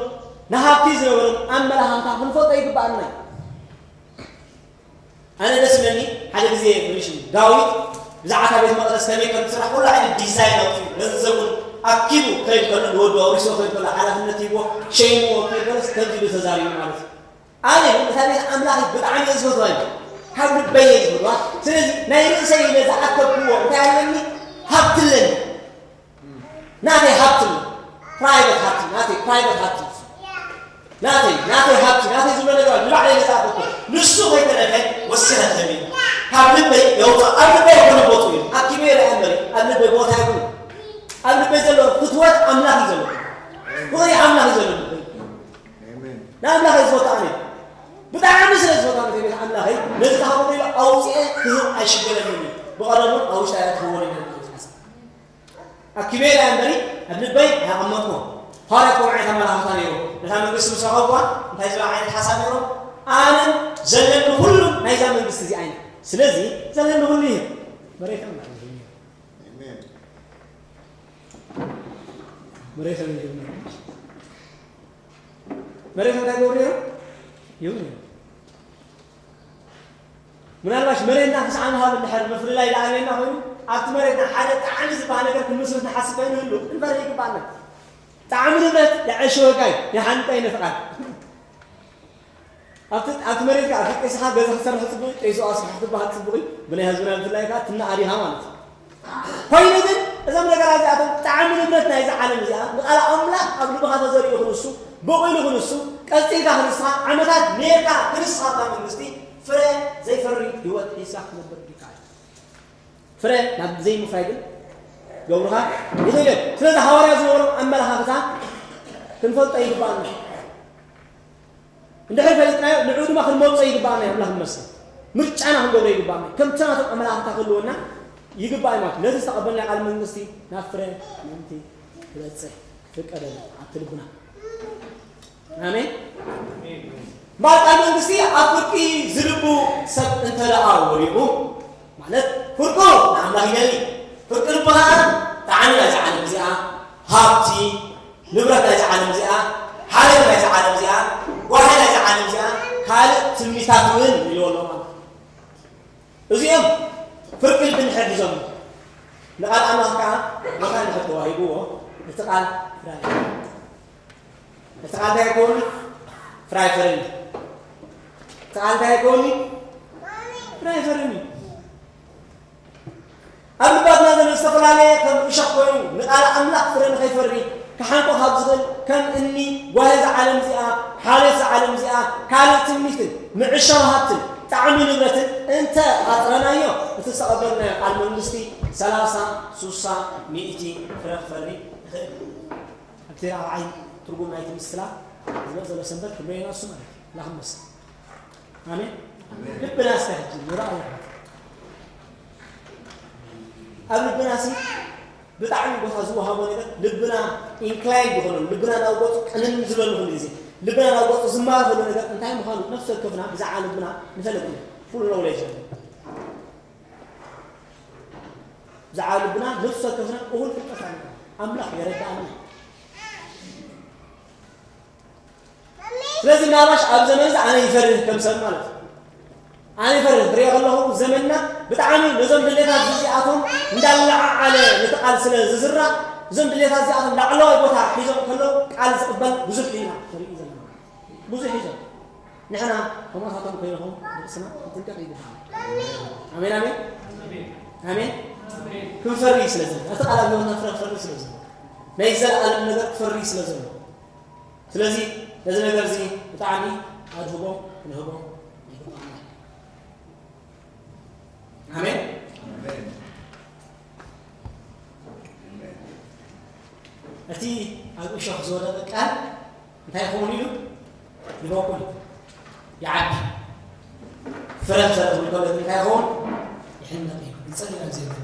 ንሃብቲ ዝነበሮም ኣመላኻኽታ ክንፈልጦ ይግባኣና እዩ። ኣነ ደስ ይብለኒ ሓደ ግዜ ምሽ ዳዊት ብዛዕባ ቤት መቅደስ ከመይ ከም ዝስራሕ ኩሉ ዓይነት ዲዛይን ኣውፅኡ ገንዘቡን ኣኪቡ ክኸይድ ከሎ ንወዱ ኣውሪስዎ ክኸይድ ከሎ ሓላፍነት ሂብዎ ሸይምዎ ክኸይድ ከሎስ ከምዚ ኢሉ ተዛሪቡ ማለት እዩ። ኣነ ግን እታ ቤት ኣምላኽ ብጣዕሚ እየ ዝፈትዋ እዩ። ካብ ልበይ እየ ዝፈትዋ። ስለዚ ናይ ርእሰይ ኢለ ዝኣከብክዎ እንታይ ኣለኒ? ሃብቲ ኣለኒ። ናተይ ሃብቲ ኣሎ። ፕራይቨት ሃብቲ፣ ናተይ ፕራይቨት ሃብቲ። ናተይ፣ ናተይ ሃብቲ፣ ናተይ ዝብሎ ነገር ኣሎ። ንባዕለይ እየ ዝኣከብክዎ። ንሱ ከይተረፈ ወሲኸ ተበይ። ካብ ልበይ የውፅኦ። ኣብ ልበይ ኣይኮነ ቦትኡ እዩ። ኣኪበዮ ርኣ እምበሪ ኣብ ልበይ ቦታ የብሉ። ኣብ ልበይ ዘሎ ፍትወት ኣምላኽ እዩ ዘሎ። ፍቕሪ ኣምላኽ እዩ ዘሎ ልበይ። ንኣምላኸይ ዝፈቱ ኣነ ብጣዕሚ ስለ ዝፈቱ ኣነ ቤት ኣምላኸይ ነዚ ተሃቦ ኢሉ ኣውፅኤ ክህብ ኣይሽገረንን እዩ። ብቐረቡ ኣብ ውሽጢ ኣያ ትህቦ ነበር ዝሓሰብ ኣኪበ ኢላ እምበሪ ኣብ ልበይ ኣይኣቐመጥኩ። ሃዋርያ ከምኡ ዓይነት ኣመላኽታ ነይሩ። ነታ መንግስቲ ምስ ረኸብዋ እንታይ ዝብል ዓይነት ሓሳብ ነይሩ? ኣነን ዘለኒ ኩሉ ናይዛ መንግስቲ እዚኣ ኢና። ስለዚ ዘለኒ ኩሉ እዩ። መሬቶም መሬቶም ይህብኒ። መሬቶም እንታይ ገብሩ ነይሮም? ይህቡ ነይሮም። ምናልባሽ መሬትና ክሳዕ ንሃብ እንድሕር ምፍልላይ ዝኣበየና ኮይኑ ኣብቲ መሬትና ሓደ ጣዕሚ ዝበሃል ነገር ክንምስርት ንሓስብ ከይንህሉ ክንፈርህ ይግባኣና። ጣዕሚ ንብረት የዐሸወካ እዩ፣ የሓንጣ እዩ ነቲ ቃል። ኣብቲ ኣብቲ መሬትካ ኣብቲ ቄስኻ ገዛ ክትሰርሕ ጽቡቕ እዩ፣ ቄሱ ኣስርሕ ክትበሃል ጽቡቕ እዩ፣ ብናይ ህዝብና ብፍላይ ከኣ ትነኣድ ኢኻ ማለት እዩ። ኮይኑ ግን እዞም ነገራት እዚኣቶም ጣዕሚ ንብረት ናይዚ ዓለም እዚኣ ንቓል ኣምላኽ ኣብ ልብኻ ተዘሪኡ ክንሱ፣ በቑሉ ክንሱ፣ ቀጺልካ ክንስኻ፣ ዓመታት ኔርካ ክንስኻ እታ መንግስቲ ፍረ ዘይፈሪ ህይወት ሒዝካ ክትነብር ይከኣል። ፍረ ናብ ዘይምፍራይ ግን ገብሩኻ ይኽእል እዩ። ስለዚ ሃዋርያ ዝነበሮም ኣመለኻኽታ ክንፈልጦ ይግባኣና። እንድሕር ፈሊጥናዮ ንዕኡ ድማ ክንመርጾ ይግባኣና እዩ። ኣምላኽ ይመስገን። ምርጫና ክንገብሮ ይግባኣና እዩ። ከምቲ ናቶም ኣመለኻኽታ ክህልወና ይግባእ እዩ ማለት እዩ። ነቲ ዝተቐበልናዮ ቃል መንግስቲ ናብ ፍረ ምእንቲ ክበጽሕ ፍቀደሉ ኣብቲ ልብና። ኣሜን። እምበኣር ቃል መንግስቲ ኣብ ፍርቂ ዝልቡ ሰብ እንተ ደኣ ወዲቑ፣ ማለት ፍርቁ ንኣምላኽ ይደሊ፣ ፍርቂ ልቡ ኸኣ ጣዕሚ ናይዛ ዓለም እዚኣ፣ ሃብቲ፣ ንብረት ናይዛ ዓለም እዚኣ፣ ሓይሊ ናይዛ ዓለም እዚኣ፣ ጓሂ ናይዛ ዓለም እዚኣ፣ ካልእ ትምኒታት እውን ይልዎ ኣለዎ ማለት እዩ። እዚኦም ፍርቂ ልቢ እንድሕር ሒዞም፣ ንቓል ኣምላኽ ከኣ ቦታ እንድሕር ተዋሂብዎ፣ እቲ ቃል ፍረ ኣይፈርን። እቲ ቃል እንታይ ይከውን? ፍረ ኣይፈርን። እቲ ቃል እንታይ ይከውን? ፍረ ኣይፈርን እዩ። ኣብ ልባትና ዘሎ ዝተፈላለየ ከም እሾኽ ኮይኑ ንቓል ኣምላኽ ፍረ ንኸይፈሪ ክሓንቆ ካብ ዝኽእል ከም እኒ ጓሂ እዛ ዓለም እዚኣ፣ ሓልዮት እዛ ዓለም እዚኣ፣ ካልእ ትምኒትን ምዕሻው ሃብትን ጣዕሚ ንብረትን እንተ ኣጥረናዮ፣ እቲ ዝተቐበልናዮ ቃል መንግስቲ ሰላሳ፣ ሱሳ፣ ሚእቲ ፍረ ክፈሪ ይኽእል። ኣብቲ ራብዓይ ትርጉም ናይቲ ምስላ ዝመጽእ ዘሎ ሰንበት ክንሪኦ ኢና እሱ ማለት እዩ። ኣምላኽ ይመስገን። ኣሜን። ኣሜን። ልብና እስከ ሕጂ ንርኣዮ። ኣብ ልብና ሲ ብጣዕሚ ቦታ ዝወሃቦ ነገር ልብና ኢንክላይን ዝኾነሉ፣ ልብና ናብ ገጹ ቅንን ዝበሉ ኩሉ ግዜ፣ ልብና ናብ ገጹ ዝማረኸሉ ነገር እንታይ ምዃኑ ነፍሲ ወከፍና ብዛዕባ ልብና ንፈልጥ ኢና። ፉል ኖውሌጅ ኣለና። ብዛዕባ ልብና ነፍሲ ወከፍና እኹል ፍልጠት ኣለና። ኣምላኽ የረድኣና። ስለዚ ናባሽ ኣብ ዘመን እዚ ኣነ ይፈርህ ከም ሰብ ማለት እዩ። ኣነ ይፈርህ ክሪኦ ከለኹ ዘመንና ብጣዕሚ ነዞም ድሌታት እዚኣቶም እንዳለዓዓለ ነቲ ቃል ስለ ዝዝራእ እዞም ድሌታት እዚኣቶም ላዕለዋይ ቦታ ሒዞም ከለዉ ቃል ዝቕበል ብዙሕ ኢና ንርኢ ዘለና። ብዙሕ እዩ ዘሎ። ንሕና ከምኡታቶም ከይንኸውን ርእስና ክንጥንቀቕ ይግባእ። ኣሜን፣ ኣሜን። ኣሜን። ክንፈሪ ስለ ዘሎ፣ እቲ ቃል ኣብ ህይወትና ፍረ ክፈሪ ስለ ዘሎ፣ ናይ ዘለኣለም ነገር ክፈሪ ስለ ዘሎ፣ ስለዚ ነዚ ነገር እዚ ብጣዕሚ ኣድህቦ ክንህቦ ይግባና። ኣሜን። ኣሜን። እቲ ኣብ እሾኽ ዝወደቐ ቃል እንታይ ይኸውን ኢሉ ይበቁል፣ ይዓቢ። ፍረ ክዘርእ ከሎ ግን እንታይ ይኸውን? ይሕነቕ እዩ። ንጸሊ ኣብ ዘይብሉ